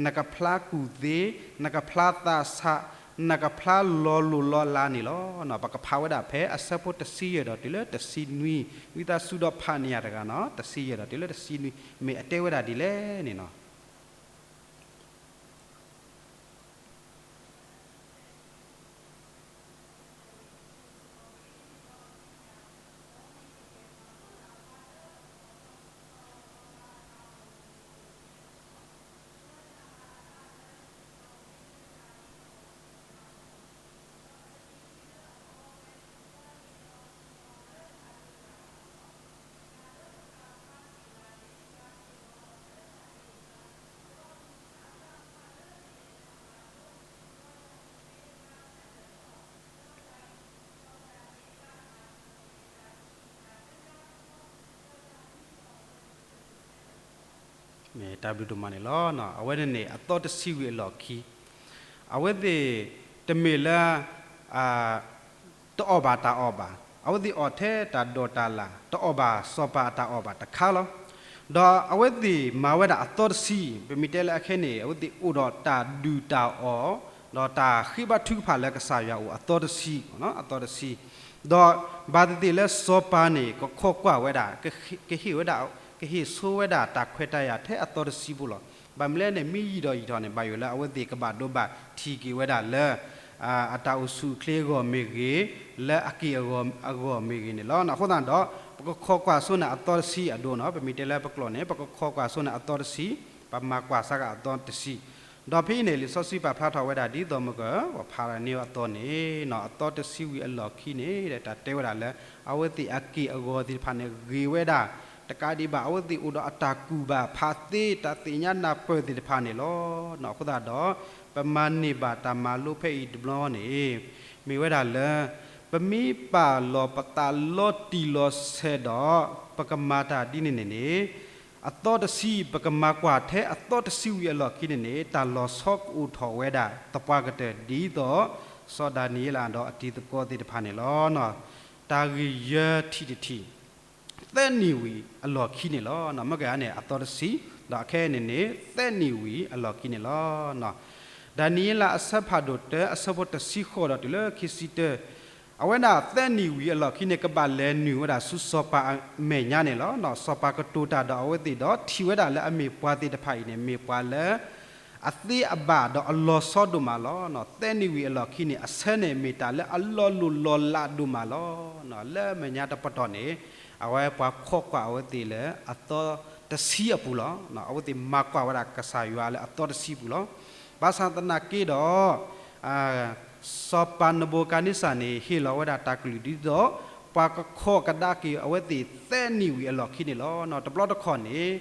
နကဖျါကူၣ်သ့, နကဖျါသးဆး, နကဖျါလီၤလိၢ်လီၤလးန့ၣ်လီၤ. ပကဖးဝဲဒၣ်ဖဲအဆၢဖိတဆံယဲၢ်ဒီးတုၤလၢတဆံနွံ, ဝံသးစူၤဒီးဖးန့ၢ်ယၤတဂၤန့ၣ်, တဆံယဲၢ်ဒီးတုၤလၢတဆံနွံ မ့ၢ်အတဲဝဲဒၣ်ဒ်လဲၣ်န့ၣ်န့ၣ် မ့ၢ်တၢ်ဘျုးဒိၣ်မးန့ၣ်လီၤ. အဝဲန့ၣ်န့ၣ် အသီတဆံဝံၤအလီၢ်ခံ, အဝဲသ့ၣ်တမ့ၢ်လၢ တအီၣ်ဘၣ်တၢ်အီၣ်ဘၣ်, အဝဲသ့ၣ်အီၣ်ထဲတၢ်ဒိးတၢ်လၢ်, တအီၣ်ဘၣ်စီၤပၤအတၢ်အီၣ်ဘၣ်တခါလီၤ. ဒီးအဝဲသ့ၣ်မၤဝဲဒၣ်အသီတဆံ, ပမ့ၢ်တဲလၢအခဲန့ၣ် အဝဲသ့ၣ်အိၣ်ဒီးတၢ်ဒုၣ်တၢ်အီၣ်, ဒီးတၢ်ဃ့ဘါထုကဖၣ်လၢကစၢ်ယွၤအအိၣ်အသီတဆံ, အသီတဆံ, ဒီးဘၣ်သ့ၣ်သ့ၣ်လၢစီၤပၤန့ၣ် ကခိးကွၢ်ဝဲဒၣ်, ကဟ့ၣ်ဝဲဒၣ်, ကဟ့ၣ်ဆိဝဲဒၣ်တၢ်ခွဲးတၢ်ယာ်ထဲအသီတဆံပူၤလီၤ. ဘၣ်မနုၤလဲၣ်န့ၣ် မ့ၢ်ယံာ်ဒီးယံာ်ထီၣ်န့ၣ် ဘၣ်ယိၣ်လၢအဝဲသ့ၣ်ကဘၣ်ဒိဘၣ်ထံးက့ၤဝဲဒၣ်လၢ အတၢ်အိၣ်ဆူၣ်အိၣ်ချ့အဂီၢ်မ့ၢ်ဂ့ၤ, လၢအက့ၢ်အဂီၤမ့ၢ်ဂ့ၤန့ၣ်လီၤ. အဃိသတးဒီး ပကခိးကွၢ်ဆိန့ၣ်အသီတဆံအဒိန့ၣ်, ပမ့ၢ်တဲလၢပကျိာ်န့ၣ် ပကခိးကွၢ်ဆိန့ၣ်အသီတဆံ, ပမၤကွၢ်စ့ၢ်ကီးအသီတဆံ, ဒီးဖဲအံၤန့ၣ် လံာ်စီဆှံပာ်ဖျါထီၣ်ဝဲဒၣ်ဒ်သိးမ့ၢ်က ပဖးန့ၢ်အသီန့ၣ်, အသီတဆံဝံၤအလီၢ်ခံန့ၣ် တၢ်တဲဝဲဒၣ်လၢ အဝဲသ့ၣ်အက့ၢ်အဂီၤသ့ၣ်တဖၣ်န့ၣ် ဂ့ၤဝဲဒၣ်, တကးဒံးဘၣ် အဝဲသ့ၣ်အိၣ်ဒီးအတၢ်ကူၣ်ဘၣ်ဖးသ့ တၢ်သ့ၣ်ညါနၢ်ပၢၢ်သ့ၣ်တဖၣ်န့ၣ်လီၤ. အဃိသတးဒီး ပမၤန့ၢ်ဘၣ်တၢ်မၤလိဖဲအံၤတဘျီန့ၣ် မ့ၢ်ဝဲဒၣ်လၢ ပမ့ၢ်ပာ်လီၤပသးလီၤတံၢ်လီၤဆဲးဒီး ပကမၤတၢ်ဒ်န့ၣ်န့ၣ်န့ၣ် အသီတဆံ ပကမၤကွၢ်ထဲအသီတဆံဝံၤအလီၢ်ခံန့ၣ်န့ၣ် တၢ်လီၤဆီကအိၣ်ထီၣ်ဝဲဒၣ်သပှၢ်ကတၢၢ်ဒ်သိး စီၤဒၤနံးယ့လးဒီးအတံၤသကိးသ့ၣ်တဖၣ်န့ၣ်လီၤ. တၢ်ဂ့ၢ်ယဲၢ်ထံၣ်တထံၣ် သၢနံၣ်ဝံၤအလီၢ်ခံန့ၣ်လီၤ. မ့ၢ်ကန့ၣ် အသီတဆံ, ဒီးအခဲအံၤန့ၣ်န့ၣ် သၢနံၣ်ဝံၤအလီၢ်ခံန့ၣ်လီၤ. ဒၤနံးယ့လးအဆၢဖးဒိၣ်တၢ အဆၢဖိတဆံဃိးဒီးတုၤလၢခံဆံတၢ, အဝဲဒၣ်သၢနံၣ်ဝံၤအလီၢ်ခံန့ၣ် ကဘၣ်လဲၤနုာ်ဝဲဒၣ်ဆူစီၤပၤအမဲာ်ညါန့ၣ်လီၤ. စီၤပၤကတိၤတၢ်ဒီးအဝဲသ့ၣ်ဒီးထံၣ်ဝဲဒၣ်လၢအမ့ၢ်ပှၤသ့ၣ်တဖၣ်အံၤန့ၣ် မ့ၢ်ပှၤလၢ အသ့အဘၣ်ဒီးအလီၤဆီဒိၣ်မးလီၤ. သၢနံၣ်ဝံၤအလီၢ်ခံန့ၣ် အဆၢန့ၣ်မ့ၢ်တၢ်လၢအလီၤလိၢ်လီၤလးဒိၣ်မးလီၤ. လၢမဲာ်ညါတပတီၢ်န့ၣ် အဝဲပှၤခိးကွၢ်အဝဲသ့ၣ်လၢအသီတဆံအပူၤလီၤ. အဝဲသ့ၣ်မၤကွၢ်ဝဲဒၣ်ကစၢ်ယွၤလၢအသီတဆံပူၤလီၤ. ဘၣ်ဆၣ်သနာ်က့ဒီး စီၤပၤနဘူၤခၣ်နံစၢ်န့ၣ် ဟ့ၣ်လီၤဝဲဒၣ်တၢ်ကလုၢ်ဒ်သိး ပှၤကခိးကဒါက့ၤအဝဲသ့ၣ်သၢနံၣ်ဝံၤအလီၢ်ခံန့ၣ်လီၤ. တဘျီတခီၣ်န့ၣ်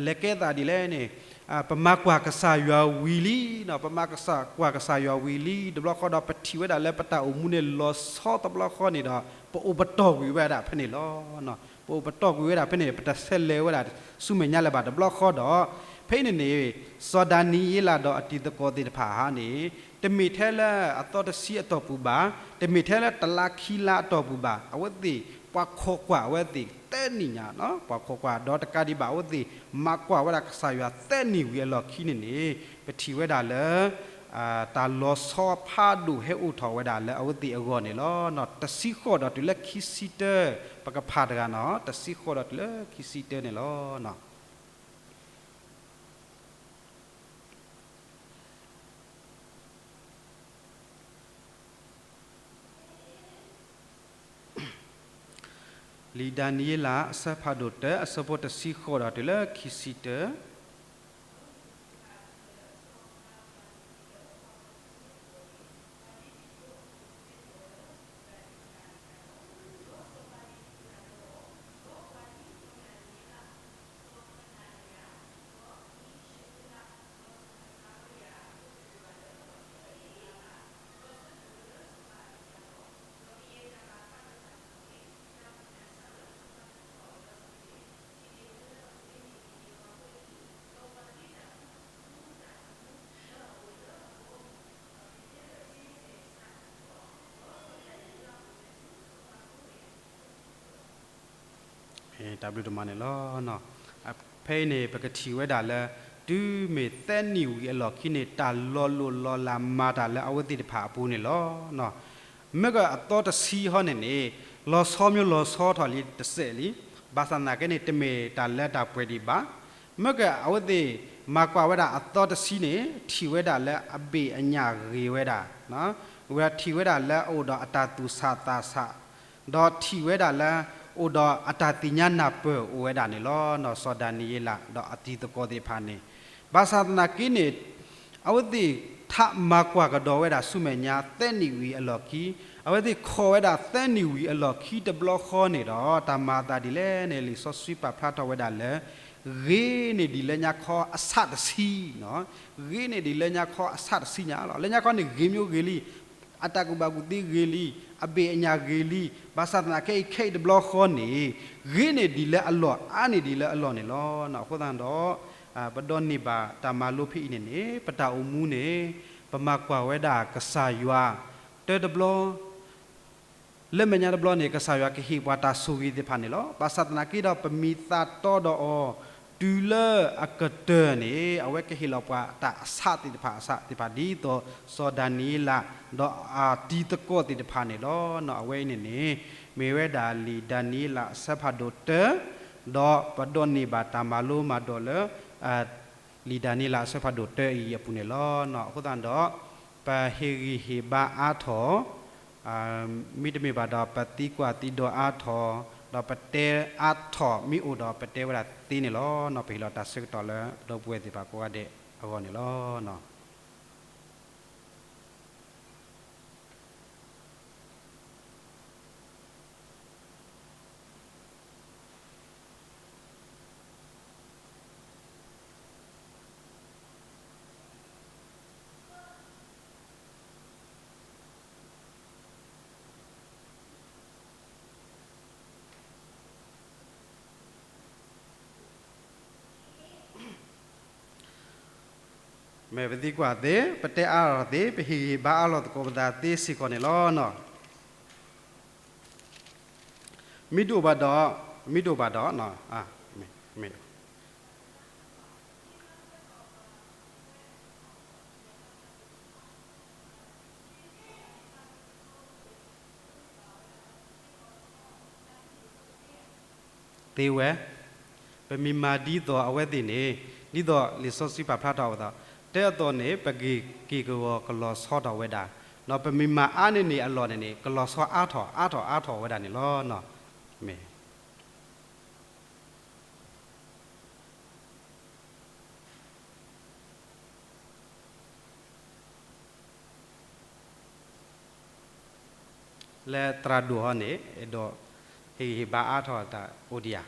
လဲၤကဲသးဒ်လဲၣ်န့ၣ် ပမၤကွၢ်ကစၢ်ယွၤဝံၤလံ, ပမၤကွၢ်ကစၢ်ယွၤဝံၤလံ တဘျီဃီဒီးပထံၣ်ဝဲဒၣ်လၢပတၢ်အိၣ်မူန့ၣ်လီၤဆီတဘျီဃီန့ၣ်ဒီး ပအိၣ်ပတီၢ်ကွံာ်ဝဲဒၣ်ဖဲန့ၣ်လီၤ. ပအိၣ်ပတီၢ်ကွံာ်ဝဲဒၣ်ဖဲန့ၣ် ပတဆဲးလဲၤဝဲဒၣ်ဆူမဲာ်ညါလၢၤဘၣ်. တဘျီဃီဒီး ဖဲအံၤန့ၣ်န့ၣ် စီၤဒၤနံးယ့လးဒီးအတံၤသကိးသ့ၣ်တဖၣ်ဧါန့ၣ် တမ့ၢ်ထဲလၢအသီတဆံအတီၢ်ပူၤဘၣ်, တမ့ၢ်ထဲလၢတလါခံလါအတီၢ်ပူၤဘၣ်, အဝဲသ့ၣ်ပှၤခိးကွၢ်အဝဲသ့ၣ်သၢနံၣ်ညါ, ပှၤခိးကွၢ်ဒီးတကးဒံးဘၣ် အဝဲသ့ၣ်မၤကွၢ်ဝဲဒၣ်ကစၢ်ယွၤသၢနံၣ်ဝံၤအလီၢ်ခံန့ၣ်န့ၣ် ပထံၣ်ဝဲဒၣ်လၢ တၢ်လီၤဆီဖးဒိၣ်ဟဲအိၣ်ထီၣ်ဝဲဒၣ်လၢအဝဲသ့ၣ်အဂီၢ်န့ၣ်လီၤ. တဆံဃိးဒီးတုၤလၢခံဆံတၢ, ပကဖးတဂၤနီၤ, တဆံဃိးဒီးတုၤလၢခံဆံတၢန့ၣ်လီၤ. လံာ်ဒၤနံးယ့လး အဆၢဖးဒိၣ်တၢ အဆၢဖိတဆံဃိးဒီးတုၤလၢခံဆံတၢ. တၢ်ဘျုးဒိၣ်မးန့ၣ်လီၤ. ဖဲအံၤန့ၣ် ပကထံၣ်ဝဲဒၣ်လၢ တုၤမ့ၢ်သၢနံၣ်ဝံၤအလီၢ်ခံန့ၣ် တၢ်လီၤလိၢ်လီၤလးမၤတၢ်လၢအဝဲသ့ၣ်တဖၣ်အပူၤန့ၣ်လီၤ. မ့ၢ်ကအသီတဆံဟီန့ၣ်န့ၣ် လီၤဆီမ့ၢ်လီၤဆီထီၣ်လံတစဲးလံ, ဘၣ်ဆၣ်သနာ်က့န့ၣ် တမ့ၢ်တၢ်လၢတၢ်ပှဲၤဒံးဘၣ်. မ့ၢ်ကအဝဲသ့ၣ်မၤကွၢ်ဝဲဒၣ်အသီတဆံန့ၣ် ထံၣ်ဝဲဒၣ်လၢအဘ့ၣ်အညၣ်ဂ့ၤဝဲဒၣ်, ဝဲဒၣ်ထံၣ်ဝဲဒၣ်လၢအအိၣ်ဒီးအတၢ်သူၣ်ဆးသးဆး, ဒီးထံၣ်ဝဲဒၣ်လၢ အိၣ်ဒီးအတၢ်သ့ၣ်ညါနၢ်ပၢၢ်အိၣ်ဝဲဒၣ်န့ၣ်လီၤ. စီၤဒၤနံးယ့လးဒီးအတံၤသကိးသ့ၣ်တဖၣ်န့ၣ် ဘၣ်ဆၣ်သနာ်က့န့ၣ် အဝဲသ့ၣ်ထးမၤကွၢ်ကဒီးဝဲဒၣ်ဆူမဲာ်ညါသၢနံၣ်ဝံၤအလီၢ်ခံ, အဝဲသ့ၣ်ခိးဝဲဒၣ်သၢနံၣ်ဝံၤအလီၢ်ခံတဘျီဃီန့ၣ်ဒီး တၢ်မၤအသးဒ်လဲၣ်န့ၣ် လံာ်စီဆှံပာ်ဖျါထီၣ်ဝဲဒၣ်လၢ ဂ့ၤန့ၢ်ဒံးလၢညါခီအဆၣ်တဆံ, ဂ့ၤန့ၢ်ဒံးလၢညါခီအဆၣ်တဆံညါလီၤ. လၢညါခီန့ၣ်ဂ့ၤမ့ၢ်ဂ့ၤလံ, အတၢ်ကူၣ်ဘၣ်ကူၣ်သ့ဂ့ၤလံ, အဘ့ၣ်အညၣ်ဂ့ၤလံ, ဘၣ်ဆၣ်သနာ်က့အံၤခဲအံၤတဘျီဃီန့ၣ် ဂ့ၤန့ၢ်ဒံးလၢအလီၢ် အါန့ၢ်ဒံးလၢအလီၢ်န့ၣ်လီၤ. အဃိသတးဒီး ပဒိးန့ၢ်ဘၣ်တၢ်မၤလိဖဲအံၤန့ၣ်န့ၣ် ပတၢ်အိၣ်မူန့ၣ် ပမၤကွၢ်ဝဲဒၣ်ကစၢ်ယွၤ တၢတဘျီ လၢမဲာ်ညါတဘျီန့ၣ် ကစၢ်ယွၤကဟ့ၣ်ပှၤတၢ်ဆိၣ်ဂ့ၤသ့ၣ်တဖၣ်န့ၣ်လီၤ. ဘၣ်ဆၣ်သနာ်က့ဒီး ပမ့ၢ်သးတီဒီးအီၤ တုၤလၢအကတၢၢ်န့ၣ် အဝဲကဟ့ၣ်လီၤပှၤတၢ်အဆၣ်သ့ၣ်တဖၣ်အဆၣ်သ့ၣ်တဖၣ် ဒ်သိးစီၤဒၤနံးယ့လး ဒီးအတံၤသကိးသ့ၣ်တဖၣ်န့ၣ်လီၤ. အဝဲအံၤန့ၣ်န့ၣ် မ့ၢ်ဝဲဒၣ်လံာ်ဒၤနံးယ့လးအဆၢဖးဒိၣ်တၢ, ဒီးပဒိးန့ၢ်ဘၣ်တၢ်မၤလိမၤဒိးလၢ လံာ်ဒၤနံးယ့လးအဆၢဖးဒိၣ်တၢအံၤအပူၤန့ၣ်လီၤ. အဃိသတးဒီး ပဟ့ၣ်ဂံၢ်ဟ့ၣ်ဘါအါထီၣ်, မ့တမ့ၢ်ဘၣ်ဒီး ပသံကွၢ်သံဒိးအါထီၣ်, ဒီးပတဲအါထီၣ်မ့ၢ်အိၣ်ဒီး ပတဲဝဲဒၣ်သ့န့ၣ်လီၤ. ပဟ့ၣ်လီၤတၢ်ဆၢကတီၢ်လၢပဒီပုၢ်ဝဲၢ်သ့ၣ်တဖၣ်ကိးဂၤဒဲးအဂီၢ်န့ၣ်လီၤ. မ့ၢ်ပသံကွၢ်သ့, ပတဲအါထီၣ်သ့, ပဟ့ၣ်ဂံၢ်ဟ့ၣ်ဘါအါထီၣ်သကိးပသးသ့စ့ၢ်ကီးန့ၣ်လီၤ. မ့ၢ်တအိၣ်ဘၣ်ဒီး, မ့ၢ်တအိၣ်ဘၣ်ဒီး, မ့ၢ် သ့ဝဲ, ပမ့ၢ်မၤဒ်သိးအဝဲသ့ၣ်န့ၣ်, ဒ်သိးလံာ်စီဆှံပာ်ဖျါထီၣ်အသိး, တၢ်အသိးန့ၣ် ပက့ၤက့ၤကဂီၤကလီၤဆီထီၣ်ဝဲဒၣ်, ဒီးပမ့ၢ်မၤအါန့ၢ်န့ၣ်အလီၢ်န့ၣ်န့ၣ် ကလီၤဆီအါထီၣ်အါထီၣ်အါထီၣ်ဝဲဒၣ်န့ၣ်လီၤ. မ့ၢ် လၢသရၣ်ဒိၣ်ဟီန့ၣ် အဲၣ်ဒိး ဟ့ၣ်ဂံၢ်ဟ့ၣ်ဘါအါထီၣ်တၢ်အိၣ်ဒံးဧါ.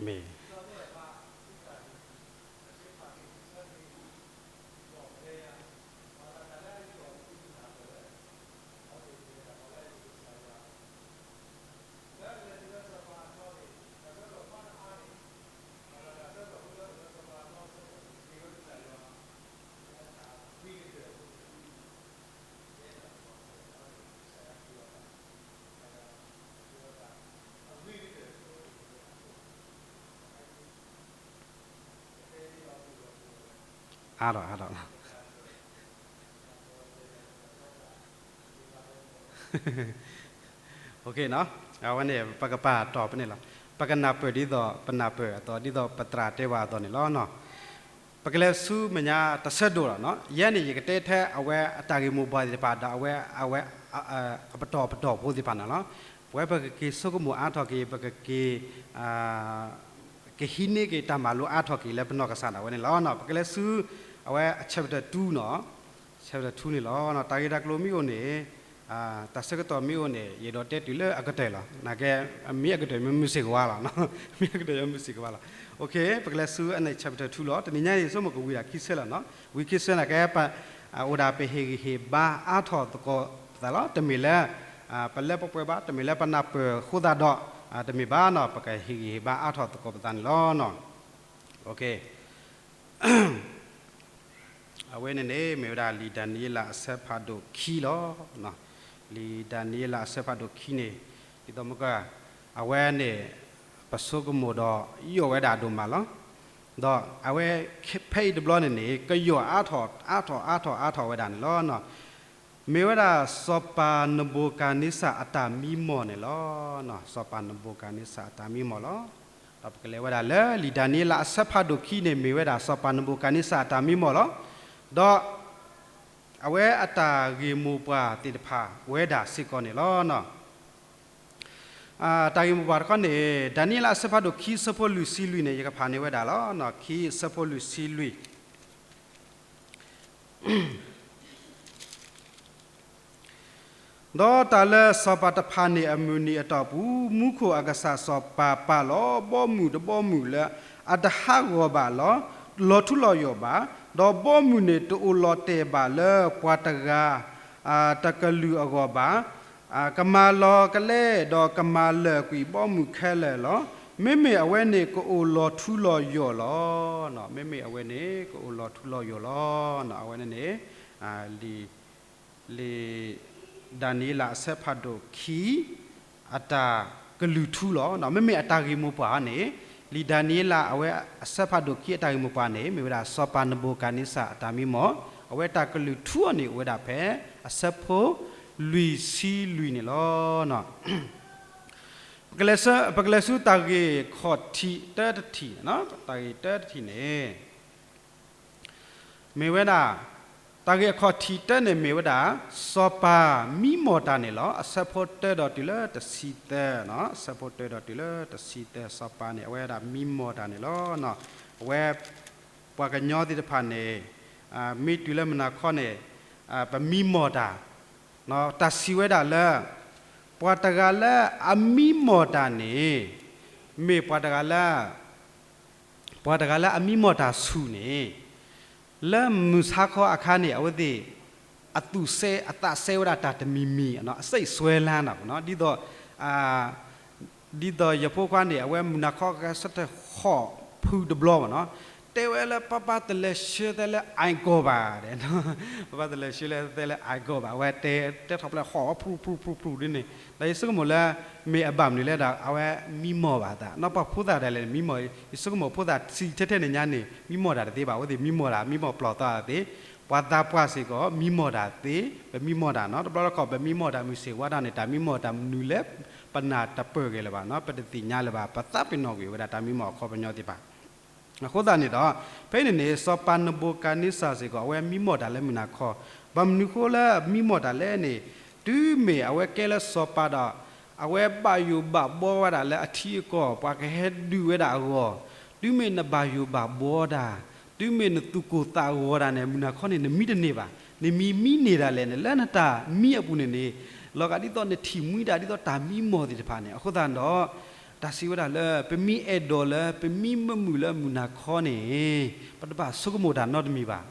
မ့ၢ် အါထီၣ်အါထီၣ် အဝဲန့ၣ် ပကပာ်တီၢ်ဖဲန့ၣ်လီၤ. ပကနၢ်ပၢၢ်ဒ်သိး ပနၢ်ပၢၢ်အသိး ဒ်သိးပသရၣ်တဲဘၣ်အသိးန့ၣ်လီၤ. ပကလဲၤဆူမဲာ်ညါတဆၢဒိၣ်လီၤ. ယဲန့ၣ် ယကတဲထဲအဝဲအတၢ်ဂ့ၢ်မိၢ်ပှၢ်သ့ၣ်တဖၣ်ဒီး အဝဲ အဝဲ အပတီၢ်ပတီၢ်ဖိသ့ၣ်တဖၣ်န့ၣ်လီၤ. ပဝဲပကက့ၤဆိကမိၣ်အါထီၣ်က့ၤ ပကက့ၤ ကဟံးန့ၢ်က့ၤတၢ်မၤလိအါထီၣ်က့ၤလၢပနီၢ်ကစၢ်ဒၣ်ဝဲန့ၣ်လီၤ. ပကလဲၤဆူ အဝဲ chapter two န့ၣ် chapter two န့ၣ်လီၤ. တၢ်ဂ့ၢ်တၢ်ကျိၤမ့ၢ်အိၣ်န့ၣ် တၢ်ဆၢကတီၢ်မ့ၢ်အိၣ်န့ၣ် ယအဲၣ်ဒိးတဲတုၤလၢအကတၢၢ်လီၤ. နာ်က့ မ့ၢ်အကတၢၢ်မ့ၢ်မုာ်စ့ၢ်ကီးဝဲလီၤ. မ့ၢ်အကတၢၢ်မ့ၢ်မုာ်စ့ၢ်ကီးဝဲလီၤ. ပကလဲၤဆူအန့ၣ် chapter two လီၤ. တနံၤညါအံၤ ဆိကမိၣ်ကဝံၤဒၣ်ခံဆၢလီၤ. ဝံၤခံဆၢနာ်က့ အိၣ်ဒၣ်ပဟ့ၣ်ဂံၢ်ဟ့ၣ်ဘါအါထီၣ်သကိးပသးလီၤ. တမ့ၢ်လၢ ပလဲၤပှဲၤပှဲၤဘၣ်, တမ့ၢ်လၢပနၢ်ပၢၢ်အဃိသတးဒီး တမ့ၢ်ဘၣ်န့ၣ် ပကဟ့ၣ်ဂံၢ်ဟ့ၣ်ဘါအါထီၣ်သကိးပသးန့ၣ်လီၤ. အဝဲန့ၣ်န့ၣ် မ့ၢ်ဝဲဒၣ်လံာ်ဒၤနံးယ့လးအဆၢဖးဒိၣ်ခံလီၤ. လံာ်ဒၤနံးယ့လးအဆၢဖးဒိၣ်ခံန့ၣ် ဒ်သိးမ့ၢ်က အဝဲန့ၣ် ပဆိကမိၣ်ဒီး ယိာ်ဝဲဒၣ်ဒိၣ်မးလီၤ. ဒီးအဝဲ ဖဲအံၤတဘျီန့ၣ်န့ၣ် ကယိာ်အါထီၣ် အါထီၣ် အါထီၣ် အါထီၣ်ဝဲဒၣ်န့ၣ်လီၤ. မ့ၢ်ဝဲဒၣ်စီၤပၤနဘူၤခၣ်နံစၢ်အတၢ်မံမီၢ်န့ၣ်လီၤ. စီၤပၤနဘူၤခၣ်နံစၢ်အတၢ်မံမီၢ်လီၤ. ဒီးပကလဲၤဝဲဒၣ်လၢလံာ်ဒၤနံးယ့လးအဆၢဖးဒိၣ်ခံန့ၣ် မ့ၢ်ဝဲဒၣ်စီၤပၤနဘူၤခၣ်နံစၢ်အတၢ်မံမီၢ်လီၤ. ဒီး အဝဲအတၢ်ဂ့ၢ်မိၢ်ပှၢ်သ့ၣ်တဖၣ်ဝဲဒၣ်စ့ၢ်ကီးန့ၣ်လီၤ. တၢ်ဂ့ၢ်မိၢ်ပှၢ်တခီန့ၣ် ဒၤနံးယ့လးအဆၢဖးဒိၣ်ခံဆၢဖိလွံၢ်ဆံလွံၢ်န့ၣ် ယကဖးန့ၢ်ဝဲဒၣ်လီၤ. ခံဆၢဖိလွံၢ်ဆံလွံၢ် ဒီးတၢ်လၢစီၤပၤတဖၣ်န့ၣ်အမုၢ်နံၤအတီၢ်ပူၤ မူခိၣ်အကစၢ်စီၤပၤပာ်လီၤ ဘီမုၢ်တဘီမုၢ်လၢအတဟးဂီၤဘၣ်လီၤ, လီၤထူလီၤယိာ်ဘၣ်, ဒီးဘီမုၢ်န့ၣ်တအိၣ်လီၤတဲာ်ဘၣ်လၢပှၤတဂၤ တကလုာ်အဂီၢ်ဘၣ်, ကမၤလီၤကလဲ ဒီးကမၤလၢာ်ကွံာ်ဘီမုၢ်ခဲလၢာ်လီၤ. မ့မ့ၢ်အဝဲန့ၣ်ကအိၣ်လီၤထူလီၤယိာ်လီၤ. မ့မ့ၢ်အဝဲန့ၣ်ကအိၣ်လီၤထူလီၤယိာ်လီၤ. အဝဲန့ၣ်န့ၣ် လံာ် လံာ်ဒၤနံးယ့လးအဆၢဖးဒိၣ်ခံ အတၢ်ကလုၢ်ထူလီၤ. မ့မ့ၢ်အတၢ်ဂ့ၢ်မိၢ်ပှၢ်န့ၣ် လံာ်ဒၤနံးယ့လးအဝဲအဆၢဖးဒိၣ်ခံအတၢ်ဂ့ၢ်မိၢ်ပှၢ်န့ၣ် မ့ၢ်ဝဲဒၣ်စီၤပၤနဘူၤခၣ်နံစၢ်အတၢ်မံမီၢ်, အဝဲတၢ်ကလုၢ်ထူအီၤန့ၣ် အိၣ်ဝဲဒၣ်ဖဲအဆၢဖိလွံၢ်ဆံလွံၢ်န့ၣ်လီၤ. ပကလဲၤဆူတၢ်ဂ့ၢ်ခီၣ်ထံးတၢတထံၣ်, တၢ်ဂ့ၢ်တၢတထံၣ်န့ၣ် မ့ၢ်ဝဲဒၣ် တၢ်ဂ့ၢ်အခီၣ်ထံးတၢန့ၣ်မ့ၢ်ဝဲဒၣ် စီၤပၤမံမီၢ်တၢ်န့ၣ်လီၤ. အဆၢဖိတၢဒီးတုၤလၢတဆံသၢ, အဆၢဖိတၢဒီးတုၤလၢတဆံသၢ စီၤပၤန့ၣ် အဝဲဒၣ်မံမီၢ်တၢ်န့ၣ်လီၤ. အဝဲ ပှၤကညီသ့ၣ်တဖၣ်န့ၣ် မ့ၢ်တုၤလၢမုၢ်နၤခီန့ၣ် ပမံမီၢ်တၢ် တၢ်စံးဝဲဒၣ်လၢ ပှၤတဂၤလၢအမံမီၢ်တၢ်န့ၣ် မ့ၢ်ပှၤတဂၤလၢ ပှၤတဂၤလၢအမံမီၢ်တၢ်ဆူၣ်န့ၣ် လၢမုၢ်ဆါခီအခါန့ၣ် အဝဲသ့ၣ် အသူၣ်စဲ အသးစဲဝဲဒၣ်တၢ်တမံၤမံၤ အစိတ်အစွဲလမ်း ဒ်သိး ဒ်သိးယဖိခွါန့ၣ် အဝဲမုၢ်နၤခီကဲဆၢထၢၣ်ဟီၣ်ဖုတဘျီဘၣ်နီၤ, တဲဝဲလၢ ပါပါတလဲၤဆှၢသဲလၢ အိုင်ကော်ဘၣ် တဲ, ပါပါတလဲၤဆှၢသဲလၢ အိုင်ကော်ဘၣ်, အဝဲတဲ တဲထီၣ်ဖျဲၣ်ဟီၣ်ဖုဖုဖုဖုဒ်န့ၣ်, ဒီးယဆိကမိၣ်လၢ မ့ၢ်အဘၣ်မနုၤလဲၣ်ဒီး အဝဲမံမီၢ်ဘၣ်သးနီၤ, ပှၤဖိသၣ်ဒၣ်လဲာ်န့ၣ် မံမီၢ်, ယဆိကမိၣ်ဖိသၣ်ဆံးထဲထဲန့ၣ်ညါန့ၣ် မံမီၢ်တၢ်တသ့ဘၣ်, အဝဲသ့ၣ်မံမီၢ်တၢ် မံမီၢ်ပျီၢ်သးသ့, ပှၤသးပှၢ်စ့ၢ်ကီး မံမီၢ်တၢ်သ့, ပမံမီၢ်တၢ်နီၤ, တဘျီတခီၣ် ပမံမီၢ်တၢ်မုၢ်ဆ့ၣ်ဝါဒၣ်န့ၣ် တၢ်မံမီၢ်တၢ်မနုၤလဲၣ် ပနၢ်တပၢၢ်ဂ့ၤလၢၤဘၣ်နီၤ, ပတသ့ၣ်ညါလၢၤဘၣ်, ပသးပ့ၤနီၣ်ကွံာ်ဝဲဒၣ်တၢ်မံမီၢ်အခီပညီသ့ၣ်တဖၣ် အဃိသတးန့ၣ်ဒီး ဖဲအံၤန့ၣ်န့ၣ် စီၤပၤနဘူၤခၣ်နံစၢ်စ့ၢ်ကီး အဝဲမံမီၢ်တၢ်လၢမုၢ်နၤခီ, ဘၣ်မနုၤဃိလၢမံမီၢ်တၢ်လဲၣ်န့ၣ်, တုၤမ့ၢ်အဝဲကဲလၢစီၤပၤဒီး အဝဲဘၣ်ယိၣ်ဘၣ်ဘှီဝဲဒၣ်လၢအထံအကီၢ် ပှၤကဟဲဒုးဝဲဒၣ်အဂီၢ်, တုၤမ့ၢ်နဘၣ်ယိၣ်ဘၣ်ဘှီတၢ်, တုၤမ့ၢ်နသူၣ်ကိၢ်သးဂီၤတၢ်န့ၣ် မုၢ်နၤခီန့ၣ် နမံတန့ၢ်ဘၣ်, နမံမံန့ၢ်ဒၣ်လဲာ်န့ၣ် လၢနတၢ်မံအပူၤန့ၣ်န့ၣ်, လီၤဂာ်ဒ်သိးနထံၣ်မှံဒၣ်ဒ်သိးတၢ်မံမီၢ်သ့ၣ်တဖၣ်န့ၣ်, အဃိသတးဒီး တၢ်စံးဝဲဒၣ်လၢ ပမ့ၢ်အဲၣ်ဒိးလၢ ပမ့ၢ်မုာ်မုာ်လၢမုၢ်နၤခီန့ၣ် ပတဘၣ်ဆိကမိၣ်တၢ်နီတမံၤဘၣ်.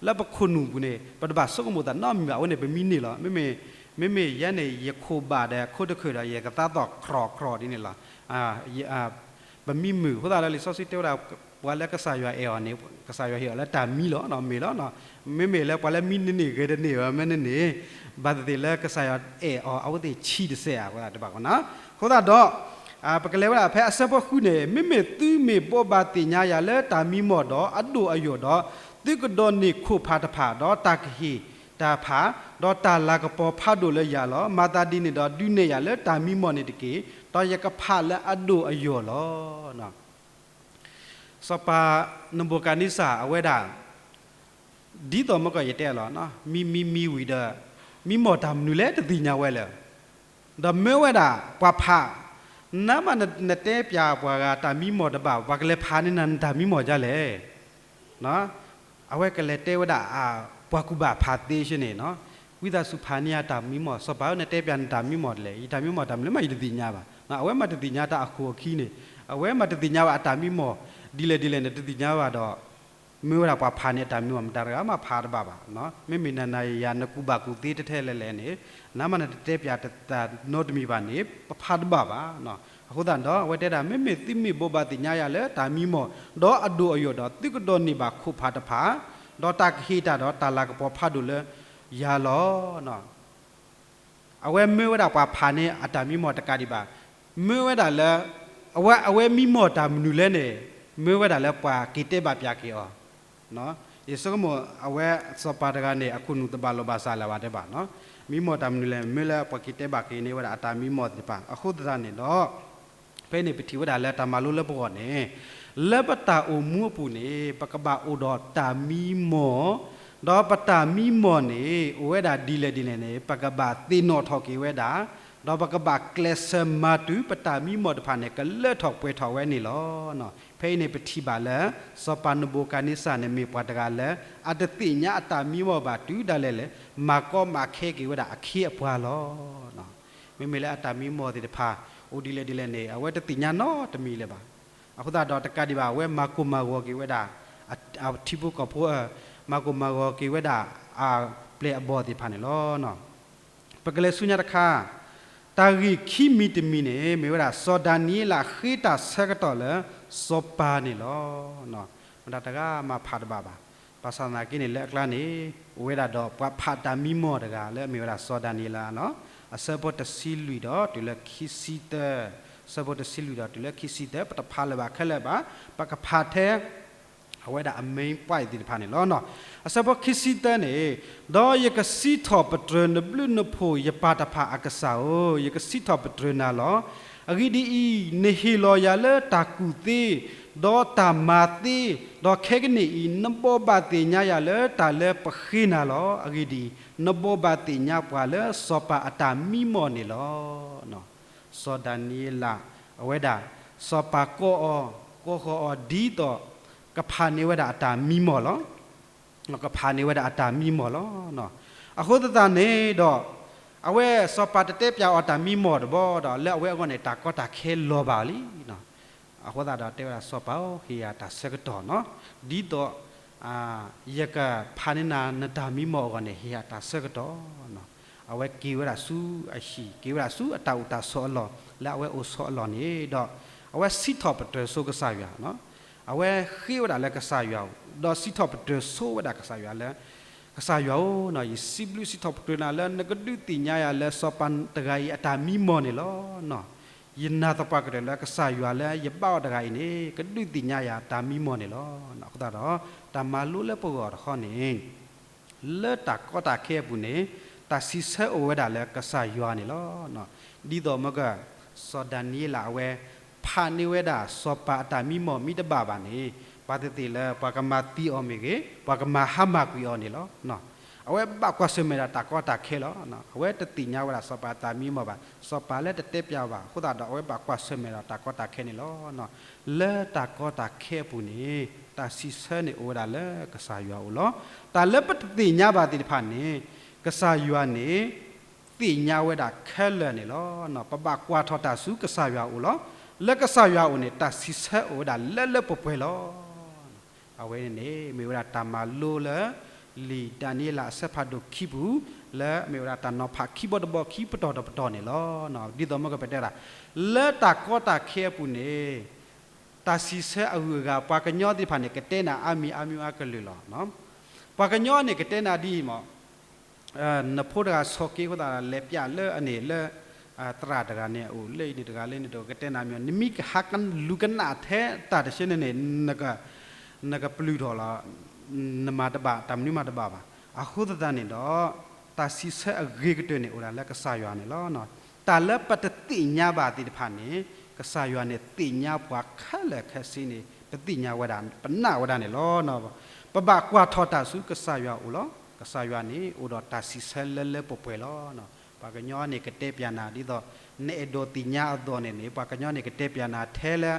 လၢပခိၣ်နူာ်ပူၤန့ၣ် ပတဘၣ်ဆိကမိၣ်တၢ်နီတမံၤဘၣ်. အဝဲန့ၣ် ပမံန့ၢ်လီၤ. မ့မ့ၢ်ယဲန့ၣ် ယခိၣ်ဘၣ်ဒီး ခိတခုၣ်ဒီး ယကသါသီၣ်ကြီကြီဒ်န့ၣ်လီၤ. ပမံမုာ်အဃိသတးဒီး လံာ်စီဆှံတဲဝဲဒၣ် ပှၤလၢကစၢ်ယွၤအဲၣ်အီၤန့ၣ် ကစၢ်ယွၤဟ့ၣ်အီၤလၢတၢ်မံလီၤ, မ့ၢ်လီၤ. မ့မ့ၢ်လၢပှၤလၢမံန့ၢ်န့ၢ်ဂဲၤတန့ၢ်ဝဲမ့ၢ်န့ၣ်န့ၣ် ဘၣ်သ့ၣ်သ့ၣ်လၢကစၢ်ယွၤအဲၣ်အီၤ အဝဲသ့ၣ်ဆံးတစဲးဧါ အဃိသတးတဘၣ်ကီးနီၤ. အဃိသတးဒီး ပကလဲၤဝဲဒၣ်ဖဲအဆၢဖိဃုန့ၣ်, မ့မ့ၢ်သုမ့ၢ်ဘိးဘၣ်သ့ၣ်ညါယၤလၢတၢ်မံမီၢ်ဒီးအဒိၣ်အယိာ်ဒီး, သုကဒိးန့ၢ်ခိၣ်ဖးတဖၣ်, ဒီးတၢ်ကဟ့ၣ်တၢ်ဖး, ဒီးတၢ်လၤကပီၤဖးဒိၣ်လၢယၤလီၤ. မၤသးဒ်န့ၣ်ဒီး ဒုးနဲၣ်ယၤလၢတၢ်မံမီၢ်န့ၣ်တက့ၢ်. ဒီးယကဖးလၢအဒိၣ်အယိာ်လီၤ. စီၤပၤနဘူၤခၣ်နံစၢ်အဝဲဒၣ် ဒ်သိးမ့ၢ်ကီးယတဲလီၤ, မံမံမံဝံၤဒီး မံမီၢ်တၢ်မနုၤလဲၣ်တသ့ၣ်ညါဝဲလၢၤ. ဒီးမၢဝဲဒၣ်ပှၤဖး, နမ့ၢ်နတဲပၠးပှၤဂၤတၢ်မံမီၢ်တဘၣ်, ပှၤကလဲၤဖးန့ၢ်နၤနတၢ်မံမီၢ်ဒ်လဲၣ်. အဝဲကလဲၤတဲဝဲဒၣ် ပှၤကူၣ်ဘၣ်ဖးသ့ဆ့န့ၣ်, ဝံသးစူၤဖးန့ၢ်ယတၢ်မံမီၢ်, စီၤပၤဧၢ နတဲပၠးနတၢ်မံမီၢ်ဒ်လဲၣ်, ယတၢ်မံမီၢ်တၢ်မနုၤမးယတသ့ၣ်ညါဘၣ်. အဝဲမ့ၢ်တသ့ၣ်ညါတၢ်အခိၣ်အခံန့ၣ်, အဝဲမ့ၢ်တသ့ၣ်ညါဘၣ်အတၢ်မံမီၢ် ဒ်လဲၣ်ဒ်လဲၣ်န့ၣ် တသ့ၣ်ညါဘၣ်ဒီး မ့ၢ်ဝဲဒၣ်ပှၤဖးန့ၢ်အတၢ်မံမီၢ် မတၤတဂၤမးဖးတဘၣ်ဘၣ်. မ့မ့ၢ်နၤနၤယၤယၤ နကူၣ်ဘၣ်ကူၣ်သ့ထဲထဲလဲၣ်လဲၣ်န့ၣ်, နမ့ၢ်နတတဲပၠးတၢ်နီတမံၤဘၣ်န့ၣ် ပဖးတဘၣ်ဘၣ်. အဃိသတးဒီး အဝဲတဲဒၣ် မ့မ့ၢ်သုမ့ၢ်ဘိးဘၣ်သ့ၣ်ညါယၤလၢတၢ်မံမီၢ် ဒီးအဒိၣ်အယိာ်ဒီး သုကဒိးန့ၢ်ဘၣ်ခိၣ်ဖးတဖၣ်, ဒီးတၢ်ကဟ့ၣ်တၢ်ဒီးတၢ်လၤကပီၤဖးဒိၣ်လၢယၤလီၤ. အဝဲမၢဝဲဒၣ်ပှၤဖးန့ၢ်အတၢ်မံမီၢ်တကးဒံးဘၣ်, မၢဝဲဒၣ်လၢ အဝဲ အဝဲမံမီၢ်တၢ်မနုၤလဲၣ်န့ၣ် မၢဝဲဒၣ်လၢပှၤက့ၤတဲဘၣ်ပၠးက့ၤအီၤ. ယဆိကမိၣ်အဝဲစီၤပၤတဂၤန့ၣ် အခိၣ်နူာ်တဘၣ်လိာ်ဘၣ်စးလၢၤဘၣ်တဲဘၣ်, မံမီၢ်တၢ်မနုၤလဲၣ် မၢလၢပှၤက့ၤတဲဘၣ်က့ၤန့ၢ်ဝဲဒၣ်အတၢ်မံမီၢ်သ့ၣ်တဖၣ်. အဃိသတးန့ၣ်ဒီး ဖဲအံၤန့ၣ် ပထံၣ်ဝဲဒၣ်လၢတၢ်မၤလိလၢပဂီၢ်န့ၣ်, လၢပတၢ်အိၣ်မူအပူၤန့ၣ် ပကဘၣ်အိၣ်ဒီးတၢ်မံမီၢ်, ဒီးပတၢ်မံမီၢ်န့ၣ် အိၣ်ဝဲဒၣ်ဒ်လဲၣ်ဒ်လဲၣ်န့ၣ် ပကဘၣ်သ့ၣ်နီၣ်ထီၣ်က့ၤဝဲဒၣ်, ဒီးပကဘၣ်ကျဲးစၢးမၤတုၤပတၢ်မံမီၢ်တဖၣ်န့ၣ် ကလၢထီၣ်ပှဲၤထီၣ်ဝဲန့ၣ်လီၤ. ဖဲအံၤန့ၣ် ပထံၣ်ဘၣ်လၢ စီၤပၤနဘူၤခၣ်နံစၢ်န့ၣ် မ့ၢ်ပှၤတဂၤလၢ အတသ့ၣ်ညါအတၢ်မံမီၢ်ဘၣ်တုၤဒၣ်လဲာ်လၢ မၤကီမၤခဲက့ၤဝဲဒၣ်အခ့အပှၤလီၤ. မ့မ့ၢ်လၢအတၢ်မံမီၢ်သ့ၣ်တဖၣ် အိၣ်ဒ်လဲၣ်ဒ်လဲၣ်န့ၣ် အဝဲတသ့ၣ်ညါနီတမံၤလၢၤဘၣ်. အဃိသတးဒီးတကးဒံးဘၣ် အဝဲမၤကိၢ်မၤဂီၤက့ၤဝဲဒၣ် အထံဖိကီၢ်ဖိ, မၤကိၢ်မၤဂီၤက့ၤဝဲဒၣ် အပျဲၢ်အဘီၣ်သ့ၣ်တဖၣ်န့ၣ်လီၤ. ပကလဲၤဆူညါတခါ, တၢ်ဂ့ၢ်ခံမံၤတမံၤန့ၣ် မ့ၢ်ဝဲဒၣ် စီၤဒၤနံးယ့လးဃ့တၢ်ဆၢကတီၢ်လၢစီၤပၤန့ၣ်လီၤ. မတၤတဂၤမၤဖးတဘၣ်ဘၣ်. ဘၣ်ဆၣ်သနာ်က့န့ၣ် လၢအကျါန့ၣ် အိၣ်ဝဲဒၣ်ဒီးပှၤဖးတၢ်မံမီၢ်တဂၤလၢအမ့ၢ်ဝဲဒၣ်စီၤဒၤနံးယ့လးလီၤ. အဆၢဖိတဆံလွံၢ်ဒီးတုၤလၢခံဆံသၢ, အဆၢဖိတဆံလွံၢ်ဒီးတုၤလၢခံဆံသၢ ပတဖးလၢၤဘၣ်ခဲလၢာ်ဘၣ်, ပကဖးထဲ အဝဲဒၣ်အ main point သ့ၣ်တဖၣ်န့ၣ်လီၤ. အဆၢဖိခံဆံသၢန့ၣ်, ဒီးယကစံးထီၣ်ပတြၢၤနဘျုးနဖှိၣ်ယပၢ်တဖၣ်အကစၢ်ဧၢ, ယကစံးထီၣ်ပတြၢၤနၤလီၤ. အဂ့ၢ်ဒ်အံၤ, နဟ့ၣ်လီၤယၤလၢတၢ်ကူၣ်သ့, ဒီးတၢ်မၤသ့, ဒီးခဲကနံၣ်အံၤ နဘိးဘၣ်သ့ၣ်ညါယၤလၢတၢ်လၢပဃ့နၤလီၤ. အဂ့ၢ်ဒ်အံၤ, နဘိးဘၣ်သ့ၣ်ညါပှၤလၢစီၤပၤအတၢ်မံမီၢ်န့ၣ်လီၤ. စီၤဒၤနံးယ့လး အဝဲဒၣ် စီၤပၤကိးအီၤ, ကိးဃီၤအီၤဒ်သိး ကဖးန့ၢ်ဝဲဒၣ်အတၢ်မံမီၢ်လီၤ. ကဖးန့ၢ်ဝဲဒၣ်အတၢ်မံမီၢ်လီၤ. အဃိသတးန့ၣ်ဒီး အဝဲစီၤပၤတတဲပၠးအီၤတၢ်မံမီၢ်တဘျီဒီး လၢအဝဲအဂီၢ်န့ၣ် တၢ်ကီတၢ်ခဲလီၤဘၣ်လံ. အဃိသတးဒီးတဲဝဲဒၣ်စီၤပၤဧၢ, ဟ့ၣ်ယၤတၢ်ဆၢကတီၢ်နီၤ, ဒ်သိး ယကဖးန့ၢ်နၤနတၢ်မံမီၢ်အဂီၢ်န့ၣ် ဟ့ၣ်ယၤတၢ်ဆၢကတီၢ်. အဝဲက့ၤဝဲဒၣ်ဆူအဟံၣ်, က့ၤဝဲဒၣ်ဆူအတၢ်အိၣ်တၢ်ဆိးအလီၢ်, လၢအဝဲအိၣ်ဆိးအလီၢ်န့ၣ်ဒီး အဝဲစံးထီၣ်ပတြၢၤဆိကစၢ်ယွၤ, အဝဲဃ့ဝဲဒၣ်လၢကစၢ်ယွၤအအိၣ်, ဒီးစံးထီၣ်ပတြၢၤဆိဝဲဒၣ်ကစၢ်ယွၤလၢ ကစၢ်ယွၤဧၢ, ယစံးဘျုးစံးထီၣ်ပတြၢၤနၤလၢနကဒုးသ့ၣ်ညါယၤလၢစီၤပၤတဂၤအံၤအတၢ်မံမီၢ်န့ၣ်လီၤ. ယနာ်သပှၢ်ကတၢၢ်လၢကစၢ်ယွၤလၢယဘၣ်အီၤတဂၤအံၤန့ၣ် ကဒုးသ့ၣ်ညါယၤတၢ်မံမီၢ်န့ၣ်လီၤ. အဃိသတးဒီး တၢ်မၤလိလၢပဂီၢ်တခီန့ၣ် လၢတၢ်ကီတၢ်ခဲအပူၤန့ၣ် တၢ်စံးဆၢအိၣ်ဝဲဒၣ်လၢကစၢ်ယွၤန့ၣ်လီၤ. ဒ်သိးမ့ၢ်က စီၤဒၤနံးယ့လးအဝဲ ဖးန့ၢ်ဝဲဒၣ်စီၤပၤအတၢ်မံမီၢ်မ့ၢ်တဘၣ်ဘၣ်န့ၣ် ဘၣ်သ့ၣ်သ့ၣ်လၢပှၤကမၤသံအီၤမ့ၢ်ဂ့ၤ, ပှၤကမၤဟါမၢ်ကွံာ်အီၤန့ၣ်လီၤ. အဝဲဘၣ်ကွၢ်ဆၢၣ်မဲာ်ဒီးတၢ်ကီတၢ်ခဲလီၤ. အဝဲတသ့ၣ်ညါဝဲဒၣ်စီၤပၤအတၢ်မံမီၢ်ဘၣ်, စီၤပၤလၢတတဲပၠးဘၣ်အဃိသတးဒီး အဝဲဘၣ်ကွၢ်ဆၢၣ်မဲာ်ဒီးတၢ်ကီတၢ်ခဲန့ၣ်လီၤ. လၢတၢ်ကီတၢ်ခဲအပူၤန့ၣ် တၢ်စံးဆၢန့ၣ်အိၣ်ဝဲဒၣ်လၢကစၢ်ယွၤအအိၣ်လီၤ. တၢ်လၢပတသ့ၣ်ညါဘၣ်သ့ၣ်တဖၣ်န့ၣ် ကစၢ်ယွၤန့ၣ် သ့ၣ်ညါဝဲဒၣ်ခဲလၢာ်န့ၣ်လီၤ. ပဘၣ်ကွၢ်ထီၣ်တၢ်ဆူကစၢ်ယွၤအအိၣ်လီၤ. လၢကစၢ်ယွၤအအိၣ်န့ၣ် တၢ်စံးဆၢအိၣ်ဝဲဒၣ်လၢလၢပှဲၤပှဲၤလီၤ. အဝဲန့ၣ်န့ၣ် မ့ၢ်ဝဲဒၣ်တၢ်မၤလိလၢ လံာ်ဒၤနံးယ့လးအဆၢဖးဒိၣ်ခံပူၤ လၢမ့ၢ်ဝဲဒၣ်တၢ်နီၤဖးခံဘီတဘီခံပတီၢ်တပတီၢ်န့ၣ်လီၤ. ဒ်သိးမ့ၢ်ကပတဲဒၣ် လၢတၢ်ကီတၢ်ခဲအပူၤန့ၣ် တၢ်စံးဆၢအဂုၤအဂၤ ပှၤကညီသ့ၣ်တဖၣ်န့ၣ် ကတဲနၤအါမံၤအါမံၤအါကလုာ်လီၤ. ပှၤကညီန့ၣ် ကတဲနၤဒ်အံၤမး နဖိတဂၤဆီၣ်က့ၤအဃိသတးဒီး လဲၤပျးလၢအန့ၣ်လၢ သရၣ်တဂၤန့ၣ် အအိၣ်လၢအံၤန့ၣ်တဂၤလၢန့ၣ်တဂၤ ကတဲနၤမ့ၢ် နမ့ၢ်ကဟးလူၤကနၣ်ထဲတၢ်တဆၢန့ၣ်န့ၣ် နကပျုၢ်ထီၣ်လီၤ. နမၤတဘၣ် တၢ်မနုၤမၤတဘၣ်ဘၣ်. အဃိသတးန့ၣ်ဒီး တၢ်စံးဆၢအဂ့ၤကတၢၢ်န့ၣ် အိၣ်ဒၣ်လၢကစၢ်ယွၤန့ၣ်လီၤ. တၢ်လၢပတသ့ၣ်ညါဘၣ်သ့ၣ်တဖၣ်န့ၣ် ကစၢ်ယွၤန့ၣ်သ့ၣ်ညါပှၤခဲလၢာ်ခဲဆ့န့ၣ် ပသ့ၣ်ညါဝဲဒၣ် ပနာ်ဝဲဒၣ်န့ၣ်လီၤ. ပဘၣ်ကွၢ်ထီၣ်တၢ်ဆူကစၢ်ယွၤအအိၣ်လီၤ. ကစၢ်ယွၤန့ၣ် အိၣ်ဒီးတၢ်စံးဆၢလၢလၢပှဲၤပှဲၤလီၤ. ပှၤကညီန့ၣ်ကတဲပျးနၤဒ်သိး နအဲၣ်ဒိးသ့ၣ်ညါအသိးန့ၣ်န့ၣ် ပှၤကညီန့ၣ်ကတဲပျးနၤထဲလၢ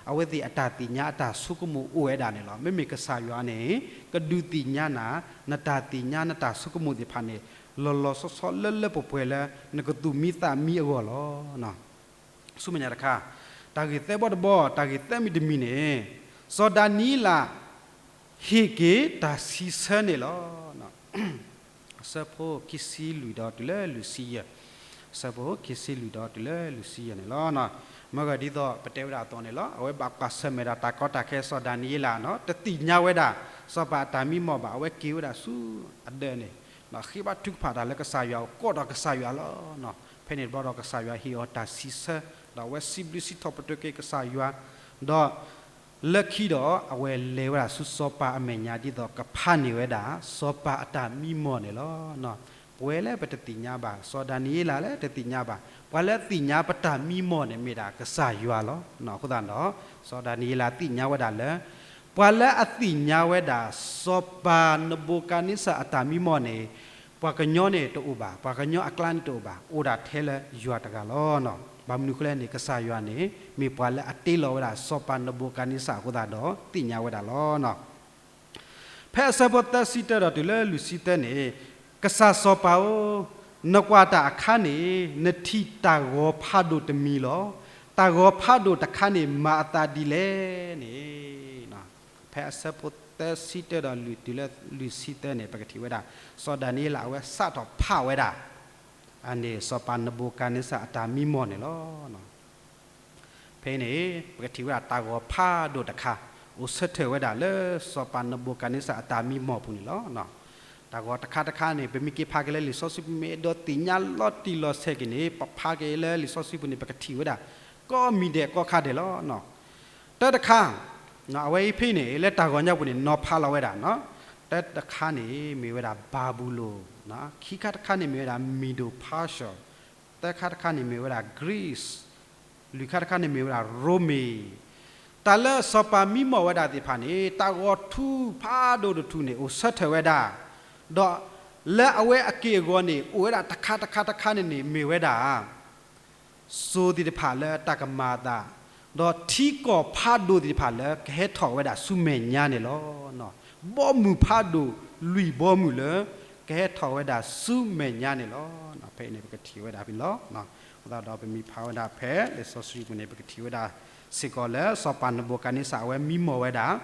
အဝဲသ့ၣ်အတၢ်သ့ၣ်ညါအတၢ်ဆိကမိၣ်အိၣ်ဝဲဒၣ်န့ၣ်လီၤ. မ့မ့ၢ်ကစၢ်ယွၤန့ၣ် ကဒုးသ့ၣ်ညါနၤ နတၢ်သ့ၣ်ညါနတၢ်ဆိကမိၣ်သ့ၣ်တဖၣ်န့ၣ် လီၤလီၤဆီဆီလၢလၢပှဲၤပှဲၤလၢ နကသူၣ်မံသးမံအဂီၢ်လီၤ. ဆူမဲာ်ညါတခါ တၢ်ဂ့ၢ်သၢဘီတဘီ တၢ်ဂ့ၢ်သၢမံၤတမံၤန့ၣ် စီၤဒၤနံးယ့လး ဟ့ၣ်က့ၤတၢ်စံးဆၢန့ၣ်လီၤ. အဆၢဖိခံဆံလွံၢ်ဒီးတုၤလၢလွံၢ်ဆံယဲၢ်, အဆၢဖိခံဆံလွံၢ်ဒီးတုၤလၢလွံၢ်ဆံယဲၢ်န့ၣ်လီၤ. မ့ၢ်ဂ့ၤဒ်သိးပတဲဝဲဒၣ်အသိးန့ၣ်လီၤ. အဝဲဘၣ်ကွၢ်ဆၢၣ်မဲာ်ဒီးတၢ်ကီတၢ်ခဲ စီၤဒၤနံးယ့လး တသ့ၣ်ညါဝဲဒၣ် စီၤပၤအတၢ်မံမီၢ်ဘၣ်. အဝဲက့ၤဝဲဒၣ်ဆူအဒၢးန့ၣ် ဃ့ဘါထုကဖၣ်တၢ်လၢကစၢ်ယွၤအအိၣ် ကိးထီၣ်ကစၢ်ယွၤလီၤ. ဖဲန့ၣ်တဘျီဒီးကစၢ်ယွၤဟ့ၣ်အီၤတၢ်စံးဆၢ ဒီးအဝဲစံးဘျုးစံးထီၣ်ပတြၢၤက့ၤကစၢ်ယွၤ ဒီး လၢခံဒီး အဝဲလဲၤဝဲဒၣ်ဆူစီၤပၤအမဲာ်ညါ ဒ်သိးကဖးန့ၢ်ဝဲဒၣ် စီၤပၤအတၢ်မံမီၢ်န့ၣ်လီၤ. ပဝဲလၢပတသ့ၣ်ညါဘၣ်, စီၤဒၤနံးယ့လးလၢတသ့ၣ်ညါဘၣ်, ပှၤလၢသ့ၣ်ညါပတၢ်မံမီၢ်န့ၣ် မ့ၢ်ဒၣ်ကစၢ်ယွၤလီၤ. အဃိသတးဒီး စီၤဒၤနံးယ့လးသ့ၣ်ညါဝဲဒၣ်လၢ ပှၤလၢအသ့ၣ်ညါဝဲဒၣ် စီၤပၤနဘူၤခၣ်နံစၢ်အတၢ်မံမီၢ်န့ၣ် ပှၤကညီန့ၣ်တအိၣ်ဘၣ်, ပှၤကညီအကျါန့ၣ်တအိၣ်ဘၣ်, အိၣ်ဒၣ်ထဲလၢယွၤတဂၤလီၤ. ဘၣ်မနုၤအဃိလဲၣ်န့ၣ် ကစၢ်ယွၤန့ၣ် မ့ၢ်ပှၤလၢအတ့လီၤဝဲဒၣ် စီၤပၤနဘူၤခၣ်နံစၢ်အဃိသတးဒီး သ့ၣ်ညါဝဲဒၣ်လီၤ. ဖဲအဆၢဖိသၢဆံတၢဒီးတုၤလၢလွံၢ်ဆံသၢန့ၣ်, ကစၢ်စီၤပၤဧၢ, နကွၢ်တၢ်အခါန့ၣ် နထံၣ်တၢ်ဂီၤဖးဒိၣ်တမံၤလီၤ. တၢ်ဂီၤဖးဒိၣ်တခါန့ၣ် မၤအသးဒ်လဲၣ်န့ၣ် ဖဲအဆၢဖိသၢဆံတၢဒီးလွံၢ်တုၤလၢလွံၢ်ဆံသၢန့ၣ် ပကထံၣ်ဝဲဒၣ် စီၤဒၤနံးယ့လးအဝဲစးထီၣ်ဖးဝဲဒၣ် အန့ၣ် စီၤပၤနဘူၤခၣ်နံစၢ်အတၢ်မံမီၢ်န့ၣ်လီၤ. ဖဲန့ၣ် ပကထံၣ်ဝဲဒၣ်တၢ်ဂီၤဖးဒိၣ်တခါ အိၣ်ဆၢထၢၣ်ဝဲဒၣ်လၢ စီၤပၤနဘူၤခၣ်နံစၢ်အတၢ်မံမီၢ်ပူၤန့ၣ်လီၤ. တၢ်ဂီၤတခါတခါန့ၣ် ပမ့ၢ်က့ၤဖးက့ၤလၢလံာ်စီဆှံပူၤ မ့ၢ်အဲၣ်ဒိးသ့ၣ်ညါလီၤတံၢ်လီၤဆဲးက့ၤန့ၣ် ပဖးက့ၤလၢလံာ်စီဆှံပူၤန့ၣ် ပကထံၣ်ဝဲဒၣ် ကိးမံၤဒဲးကိးခါဒဲးလီၤ. တၢတခါ အဝဲအံၤဖဲန့ၣ် လၢတၢ်ဂီၤညါပူၤန့ၣ် နီၤဖးလီၤဝဲဒၣ်, တၢတခါန့ၣ် မ့ၢ်ဝဲဒၣ်ဘၤဘူလိၣ်, ခံခါတခါန့ၣ် မ့ၢ်ဝဲဒၣ် Medo-Persia, သၢခါတခါန့ၣ် မ့ၢ်ဝဲဒၣ် Greece, လွံၢ်ခါတခါန့ၣ် မ့ၢ်ဝဲဒၣ် ရိမ့ၤ. တၢ်လၢစီၤပၤမံမီၢ်ဝဲဒၣ်သ့ၣ်တဖၣ်န့ၣ် တၢ်ဂီၤထူဖးဒိၣ်တထူၣ်န့ၣ် အိၣ်ဆၢထၢၣ်ဝဲဒၣ်, ဒီးလၢအဝဲအက့ၢ်အဂီၤန့ၣ် အိၣ်ဝဲဒၣ်တခါတခါတခါန့ၣ်န့ၣ် မ့ၢ်ဝဲဒၣ် စိၤသ့ၣ်တဖၣ်လၢတၢ်ကမၤအသး, ဒီးထံကီၢ်ဖးဒိၣ်သ့ၣ်တဖၣ်လၢကဟဲထီၣ်ဝဲဒၣ်ဆူမဲာ်ညါန့ၣ်လီၤ. ဘီမုၢ်ဖးဒိၣ်လွံၢ်ဘီမုၢ်လၢ ကဟဲထီၣ်ဝဲဒၣ်ဆူမဲာ်ညါန့ၣ်လီၤ. ဖဲအံၤန့ၣ် ပကထံၣ်ဝဲဒၣ်ဖဲန့ၣ်လီၤ. အဃိသတးဒီးပမ့ၢ်ဖးဝဲဒၣ်ဖဲလံာ်စီဆှံပူၤန့ၣ် ပကထံၣ်ဝဲဒၣ်စ့ၢ်ကီးလၢ စီၤပၤနဘူၤခၣ်နံစၢ်အဝဲမံမီၢ်ဝဲဒၣ်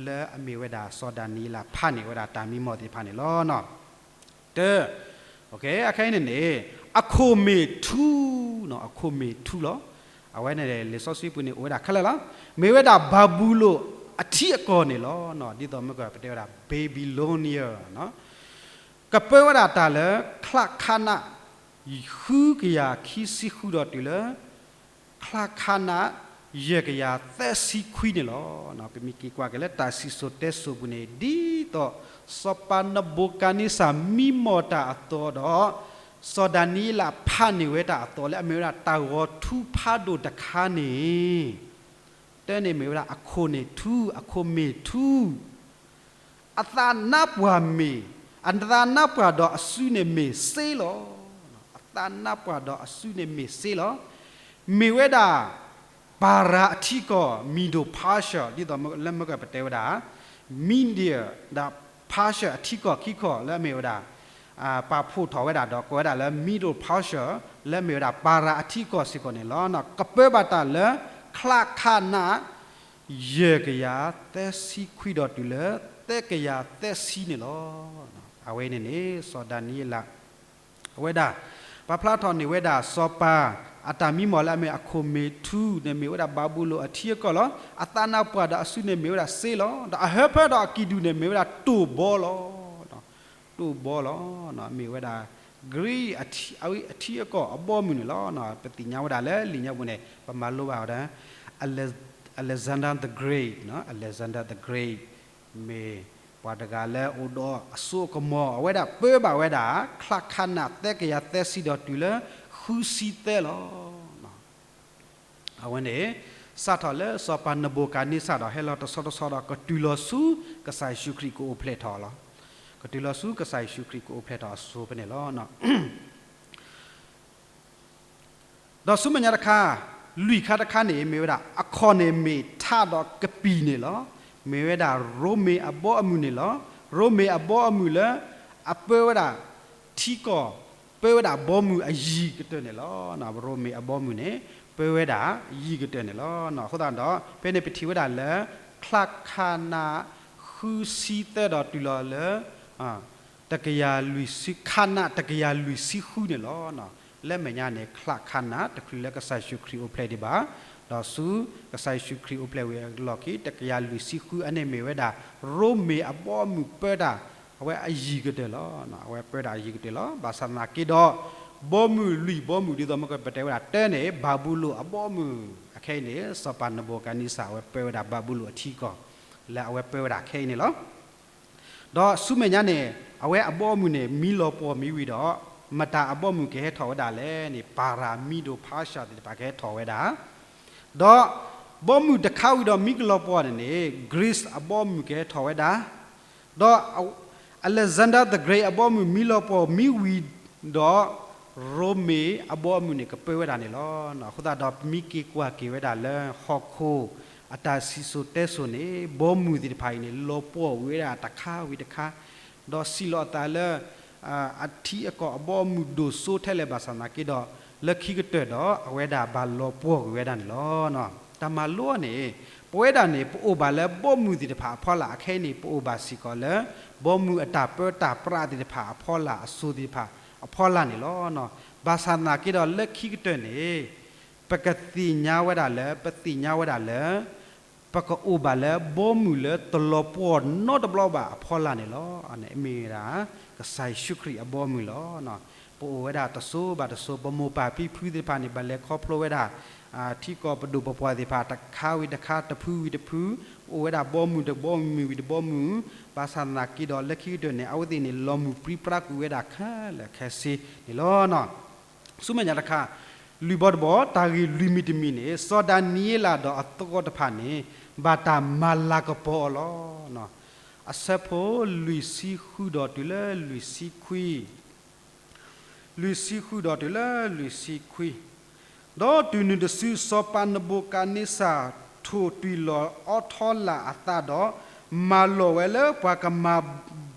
လၢအမ့ၢ်ဝဲဒၣ်စီၤဒၤနံးယ့လးဖးန့ၢ်ဝဲဒၣ်တၢ်မံမီၢ်သ့ၣ်တဖၣ်န့ၣ်လီၤ. တၢ, အခဲအံၤန့ၣ်န့ၣ် အခိၣ်မ့ၢ်ထူ, အခိၣ်မ့ၢ်ထူလီၤ. အဝဲန့ၣ် လံာ်စီဆှံပူၤန့ၣ် အိၣ်ဝဲဒၣ်ခဲလၢာ်လီၤ. မ့ၢ်ဝဲဒၣ်ဘၤဘူလိၣ်အထံအကီၢ်န့ၣ်လီၤ. ဒ်သိးမ့ၢ်ကပတဲဝဲဒၣ် Babylonia ကပၢဝဲဒၣ်တၢ်လၢ ချါခါနး ဃုကယၤခံဆံဃုဒီးတုၤလၢ ချါခါနး ယဲၢ်ကယၤသၢဆံခွံန့ၣ်လီၤ. ပမ့ၢ်က့ၤကွၢ်က့ၤလၢတၢ်စံၣ်စိၤတဲစိၤပူၤန့ၣ် ဒ်သိး စီၤပၤနဘူၤခၣ်နံစၢ်မံမီၢ်တၢ်အသိးဒီး စီၤဒၤနံးယ့လးဖးန့ၢ်ဝဲတၢ်အသိးလၢအမ့ၢ်ဝဲဒၣ် တၢ်ဂီၤထူဖးဒိၣ်တခါန့ၣ် တၢ်န့ၣ်မ့ၢ်ဝဲဒၣ် အခိၣ်န့ၣ်ထူ, အခိၣ်မ့ၢ်ထူ, အသးနါပှၢ်မ့ၢ်, အသးနါပှၢ်ဒီးအစုန့ၣ်မ့ၢ်စ့လီၤ. အသးနါပှၢ်ဒီးအစုန့ၣ်မ့ၢ်စ့လီၤ. မ့ၢ်ဝဲဒၣ် ပၤရၤအထံကီၢ် Medo-Persia ဒ်သိးလၢမ့ၢ်ကပတဲဝဲဒၣ် Media ဒီး Persia အထံကီၢ်ခံကီၢ်လၢအမ့ၢ်ဝဲဒၣ် ပာ်ဖှိၣ်ထီၣ်ဝဲဒၣ်ဒီးကိးဝဲဒၣ်လၢ Medo-Persia လၢအမ့ၢ်ဝဲဒၣ် ပၤရၤအထံကီၢ်စ့ၢ်ကီးန့ၣ်လီၤ. ကပၢဘၣ်တၢ်လၢ ချၣ်ခၣ်နၢ် ယဲၢ်ကယၤသၢဆံခွံဒီးတုၤလၢ သၢကယၤသၢဆံန့ၣ်လီၤ. အဝဲန့ၣ်န့ၣ် စီၤဒၤနံးယ့လး အဝဲဒၣ် ပာ်ဖျါထီၣ်န့ၢ်ဝဲဒၣ်စီၤပၤ အတၢ်မံမီၢ်လၢအမ့ၢ်အခိၣ်မ့ၢ်ထူန့ၣ်မ့ၢ်ဝဲဒၣ်ဘၤဘူလိၣ်အထံအကီၢ်လီၤ. အသးနါပှၢ်ဒီးအစုန့ၣ်မ့ၢ်ဝဲဒၣ်စ့လီၤ. ဒီးအဟၢဖၢဒီးအကံၣ်ဒူၣ်န့ၣ်မ့ၢ်ဝဲဒၣ်တိၢ်ဘီလီၤ. တိၢ်ဘီလီၤ. မ့ၢ်ဝဲဒၣ် Greece အထံအကီၢ်အဘီအမုၢ်န့ၣ်လီၤ. ပသ့ၣ်ညါဝဲဒၣ်လၢလံာ်ညါပူၤန့ၣ် ပမၤလိဘၣ်ဝဲဒၣ် Alexander the Great, Alexander the Great မ့ၢ်ပှၤတဂၤလၢအိၣ်ဒီးအစိအကမီၤ အဝဲဒၣ်ပၢဘၣ်ဝဲဒၣ် ချၣ်ခၣ်နၢ်သၢကယၤသၢဆံဒီးတုၤလၢဃုဆံသၢလီၤ. အဝဲန့ၣ် စးထီၣ်လၢစီၤပၤနဘူၤခၣ်နံစၢ်ဒီးဟဲလီၤတဆီတဆီဒီး ကတုၤလီၤဆူကစၢ်ယ့ၣ်ၡူးခရံာ်ကအိၣ်ဖျဲၣ်ထီၣ်လီၤ. ကတုၤလီၤဆူကစၢ်ယ့ၣ်ၡူးခရံာ်ကအိၣ်ဖျဲၣ်ထီၣ်အစိၤဖဲန့ၣ်လီၤ. ဒီးဆူမဲာ်ညါတခါ, လွံၢ်ခါတခါန့ၣ် မ့ၢ်ဝဲဒၣ် အခီၣ်န့ၣ်မ့ၢ်ထးဒီးကပံာ်န့ၣ်လီၤ. မ့ၢ်ဝဲဒၣ်ရိမ့ၤအဘီအမုၢ်န့ၣ်လီၤ. ရိမ့ၤအဘီအမုၢ်လၢ အပၢဝဲဒၣ် ထံကီၢ် ပၢဝဲဒၣ်ဘီမုၢ်အယံၤကတၢၢ်န့ၣ်လီၤ. ရိမ့ၤအဘီအမုၢ်န့ၣ် ပၢဝဲဒၣ်ယံၤကတၢၢ်န့ၣ်လီၤ. အဃိသတးဒီး ဖဲန့ၣ်ပထံၣ်ဝဲဒၣ်လၢ ချၣ်ခၣ်နၢ် ဃုဆံသၢဒီးတုၤလီၤလၢ တကယၤလွံၢ်ဆံ ခၣ်နၢ်တကယၤလွံၢ်ဆံဃုန့ၣ်လီၤ. လၢမဲာ်ညါန့ၣ် ချၣ်ခၣ်နၢ်တချုးလၢကစၢ်ယ့ၣ်ၡူးခရံာ်အိၣ်ဖျဲၣ်ဒံးဘၣ်, ဒီးဆူကစၢ်ယ့ၣ်ၡူးခရံာ်အိၣ်ဖျဲၣ်ဝံၤအလီၢ်ခံ တကယၤလွံၢ်ဆံဃု အန့ၣ်မ့ၢ်ဝဲဒၣ် ရိမ့ၤအဘီအမုၢ်ပၢတၢ် အဝဲအယံၤကတၢၢ်လီၤ. အဝဲပၢတၢ်အယံၤကတၢၢ်လီၤ. ဘၣ်ဆၣ်သနာ်က့ဒီး ဘီမုၢ်လွံၢ်ဘီမုၢ် ဒ်သိးမ့ၢ်ကပတဲဝဲဒၣ်တၢန့ၣ် ဘၤဘူလိၣ်အဘီအမုၢ် အခဲအံၤန့ၣ် စီၤပၤနဘူၤခၣ်နံစၢ် အဝဲပၢဝဲဒၣ်ဘၤဘူလိၣ်အထံကီၢ် လၢအဝဲပၢဝဲဒၣ်ခဲအံၤန့ၣ်လီၤ. ဒီးဆူမဲာ်ညါန့ၣ် အဝဲအဘီအမုၢ်န့ၣ် မံလီၤပှီၢ်မံဝံၤဒီး မတၤအဘီအမုၢ်ကဟဲထီၣ်ဝဲဒၣ်လဲၣ်န့ၣ် ပၤရၤမံဒိၣ်ဖၣ်ၡၢသ့ၣ်တဖၣ်ကဟဲထီၣ်ဝဲဒၣ် ဒီးဘီမုၢ်တခါဝံၤဒီးမံကလီၤပှီၢ်န့ၣ်န့ၣ် Greece အဘီအမုၢ်ကဟဲထီၣ်ဝဲဒၣ်, ဒီး Alexander the Great အဘီအမုၢ်မံလီၤပှီၢ်မံဝံၤဒီး ရိမ့ၤအဘီအမုၢ်န့ၣ် ကပၢဝဲဒၣ်န့ၣ်လီၤ. အဃိသတးဒီး ပမ့ၢ်က့ၤကွၢ်က့ၤဝဲဒၣ်လၢဟီၣ်ခိၣ်အတၢ်စံၣ်စိၤတဲစိၤန့ၣ် ဘီမုၢ်သ့ၣ်တဖၣ်အံၤန့ၣ် လီၤပှီၢ်ဝံၤဝဲဒၣ်တခါဝံၤတခါ, ဒီးစံးလီၤအသးလၢ အထံအကီၢ်အဘီအမုၢ်ဒိၣ်စိထဲလဲၣ်ဘၣ်ဆၣ်သနာ်က့ဒီး လၢခံကတၢၢ်ဒီး အဝဲဒၣ်ဘၣ်လီၤပှီၢ်ကွံာ်ဝဲဒၣ်န့ၣ်လီၤ. တၢ်မၤလိန့ၣ် ပဝဲဒၣ်န့ၣ် ပအိၣ်ဘၣ်လၢဘီမုၢ်သ့ၣ်တဖၣ်အဖီလာ် အခဲအံၤန့ၣ် ပအိၣ်ဘၣ်စ့ၢ်ကီးလၢ ဘီမုၢ်အတၢ်ပၢတၢ်ပြးသ့ၣ်တဖၣ်အဖီလာ် အစိၤသ့ၣ်တဖၣ်အဖီလာ်န့ၣ်လီၤ. ဘၣ်ဆၣ်သနာ်က့ဒီး လၢခံကတၢၢ်န့ၣ် ပကသ့ၣ်ညါဝဲဒၣ်လၢ ပသ့ၣ်ညါဝဲဒၣ်လၢ ပကအိၣ်ဘၣ်လၢဘီမုၢ်လၢတလီၤပှီၢ်နီတဘျီဘၣ်အဖီလာ်န့ၣ်လီၤ. အန့ၣ်မ့ၢ်ဝဲဒၣ် ကစၢ်ယ့ၣ်ၡူးခရံာ်အဘီမုၢ်လီၤ. ပအိၣ်ဝဲဒၣ်တစိၤဘၣ်တစိၤ ပမိၢ်ပၢ်ဖံဖုသ့ၣ်တဖၣ်န့ၣ် ဘၣ်လဲၤခီဖျိဝဲဒၣ် ထံကီၢ်ပဒိၣ်ပပှၢ်သ့ၣ်တဖၣ် တခါဝံၤတခါ တဖုဝံၤတဖု အိၣ်ဝဲဒၣ်ဘီမုၢ်တဘီမုၢ်ဝံၤတဘီမုၢ်, ဘၣ်ဆၣ်သနာ်က့ဒီး လၢခံကတၢၢ်န့ၣ် အဝဲသ့ၣ်န့ၣ် လီၤမုၢ်ပြံပြါကွံာ်ဝဲဒၣ်ခဲလၢာ်ခဲဆ့န့ၣ်လီၤ. ဆူမဲာ်ညါတခါ, လွံၢ်ဘီတဘီ တၢ်ဂ့ၢ်လွံၢ်မံၤတမံၤန့ၣ် စီၤဒၤနံးယ့လးဒီးအသကိးတဖၣ်န့ၣ် ဘၣ်တၢ်မၤလၤကပီၤအီၤလီၤ. အဆၢဖိလွံၢ်ဆံဃုဒီးတုၤလၢလွံၢ်ဆံခွံ လွံၢ်ဆံဃုဒီးတုၤလၢလွံၢ်ဆံခွံ, ဒီးတုၤနုၤတစု စီၤပၤနဘူၤခၣ်နံစၢ် ထိၣ်တွံၢ်လီၤအီထီလာ်အသးဒီး မၢလီၤဝဲလၢပှၤကမၤ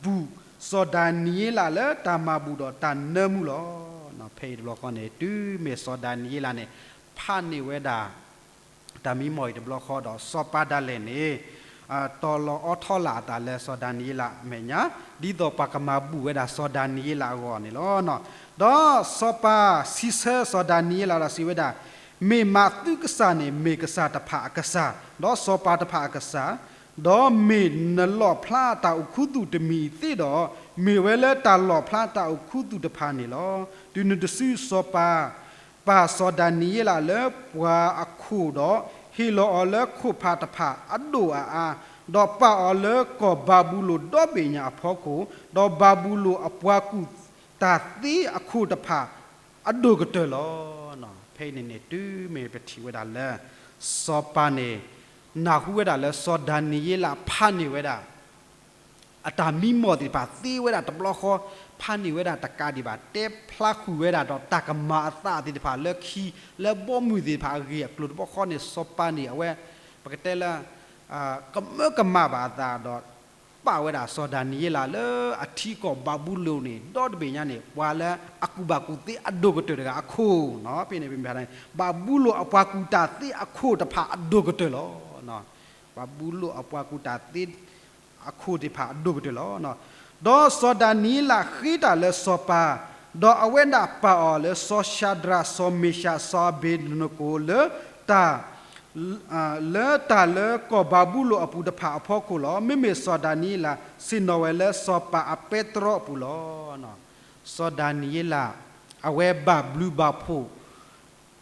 ဘူၣ်စီၤဒၤနံးယ့လးလၢတၢ်မၤဘူၣ်ဒီးတၢ်နၢမူလီၤ. ဖဲအံၤတဘျီဃီန့ၣ် တုၤမ့ၢ်စီၤဒၤနံးယ့လးန့ၣ် ဖးန့ၢ်ဝဲဒၣ် တၢ်မံမီၢ်အံၤတဘျီဃီဒီး စီၤပၤဒၣ်လဲာ်န့ၣ် တီၤလီၤအီထီလာ်အသးလၢစီၤဒၤနံးယ့လးအမဲာ်ညါ ဒ်သိးပှၤကမၤဘူၣ်ဝဲဒၣ်စီၤဒၤနံးယ့လးအဂီၢ်န့ၣ်လီၤ. ဒီးစီၤပၤစံးဆၢစီၤဒၤနံးယ့လးဒီးစံးဝဲဒၣ်, မ့ၢ်မးသုကစၢ်န့ၣ် မ့ၢ်ကစၢ်တဖၣ်အကစၢ်, ဒီးစီၤပၤတဖၣ်အကစၢ်, ဒီးမ့ၢ်နလီၣ်ဖျါတၢ်အိၣ်ခူသူၣ်တမံၤအံၤသ့ဒီး, မ့ၢ်ဝဲလၢတၢ်လီၣ်ဖျါတၢ်အိၣ်ခူသူၣ်တဖၣ်န့ၣ်လီၤ. တုၤနုၤတစုစီၤပၤ ပာ်စီၤဒၤနံးယ့လးလၢပှၤအခိၣ်ဒီး ဟ့ၣ်လီၤအီၤလၢခိၣ်ဖးတဖၣ်အဒိၣ်အအါ, ဒီးပာ်အီၤလၢကီၢ်ဘၤဘူလိၣ်ဒီဘ့ၣ်ညါအဖီခိၣ်, ဒီးဘၤဘူလိၣ်အပှၤကူၣ်တၢ်သ့အခိၣ်တဖၣ်အဒိၣ်ကတၢၢ်လီၤ. ဖဲအံၤန့ၣ်န့ၣ် တုၤမ့ၢ်ပထံၣ်ဝဲဒၣ်လၢ စီၤပၤန့ၣ် နၢ်ဟူဝဲဒၣ်လၢစီၤဒၤနံးယ့လးဖးန့ၢ်ဝဲဒၣ် အတၢ်မံမီၢ်သ့ၣ်တဖၣ်သ့ဝဲဒၣ်တဘျီဃီ, ဖးန့ၢ်ဝဲဒၣ်တကးဒံးဘၣ်, တဲဖျါဃုာ်ဝဲဒၣ်ဒီးတၢ်ကမၤအသးသ့ၣ်တဖၣ်လၢခံ, လၢဘီမုၢ်သ့ၣ်တဖၣ်အဂ့ၢ်အကျိၤတဘျီဃီန့ၣ် စီၤပၤန့ၣ် အဝဲ ပကတဲလၢ ကမၢကမၣ်ဘၣ်အသးဒီး ပာ်ဝဲဒၣ်စီၤဒၤနံးယ့လးလၢအထံကီၢ်ဘၤဘူလိၣ်န့ၣ် ဒီတဘ့ၣ်ညါန့ၣ် ပှၤလၢအကူၣ်ဘၣ်ကူၣ်သ့အဒိၣ်ကတၢၢ်တဂၤအခိၣ်နီၤ, ဖဲန့ၣ် ဘၤဘူလိၣ်အပှၤကူၣ်တၢ်သ့အခိၣ်တဖၣ်အဒိၣ်ကတၢၢ်လီၤ. ဘၤဘူလိၣ်အပှၤကူၣ်တၢ်သ့ အခိၣ်သ့ၣ်တဖၣ်အဒိၣ်ကတၢၢ်လီၤ. ဒီးစီၤဒၤနံးယ့လးဃ့တၢ်လၢစီၤပၤ, ဒီးအဝဲဒၣ်ပာ်အီၤလၢစီၤၡၤဒြး စီၤမ့ၡး စီၤအဘ့းနကိၤလၢတၢ် လၢတၢ်လၢကီၢ်ဘၤဘူလိၣ်အပူၤတဖၣ်အဖီခိၣ်လီၤ. မ့မ့ၢ်စီၤဒၤနံးယ့လးဆ့ၣ်နီၤဝဲလၢစီၤပၤအပဲတြီအပူၤလီၤ. စီၤဒၤနံးယ့လး အဝဲဘၣ်ဘျုးဘၣ်ဖှိၣ်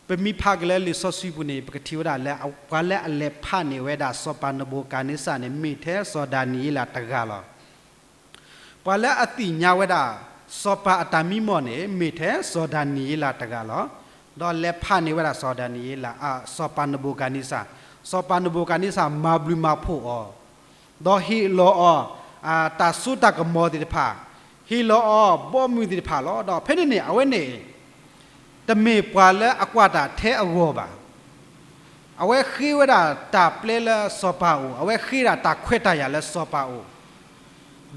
ပမ့ၢ်ဖးက့ၤလၢလံာ်စီဆှံပူၤန့ၣ် ပကထံၣ်ဝဲဒၣ်လၢ ပှၤလၢအလဲၤဖးန့ၢ်ဝဲဒၣ်စီၤပၤနဘူၤခၣ်နံစၢ်န့ၣ် မ့ၢ်ထဲစီၤဒၤနံးယ့လးတဂၤလီၤ. ပှၤလၢအသ့ၣ်ညါဝဲဒၣ် စီၤပၤအတၢ်မံမီၢ်န့ၣ် မ့ၢ်ထဲစီၤဒၤနံးယ့လးတဂၤလီၤ. ဒီးလဲၤဖးန့ၢ်ဝဲဒၣ်စီၤဒၤနံးယ့လး အ စီၤပၤနဘူၤခၣ်နံစၢ်, စီၤပၤနဘူၤခၣ်နံစၢ်မၤဘျုးမၤဖှိၣ်အီၤ ဒီးဟ့ၣ်လီၤအီၤ တၢ်စိတၢ်ကမီၤသ့ၣ်တဖၣ်, ဟ့ၣ်လီၤအီၤဘီမုၢ်သ့ၣ်တဖၣ်လီၤ. ဒီးဖဲန့ၣ်န့ၣ် အဝဲန့ၣ် တမ့ၢ်ပှၤလၢအကွၢ်တၢ်ထဲအဂီၢ်ဘၣ်. အဝဲဃ့ဝဲဒၣ်တၢ်ပျဲလၢစီၤပၤအအိၣ်, အဝဲဃ့ဒၣ်တၢ်ခွဲးတၢ်ယာ်လၢစီၤပၤအအိၣ်.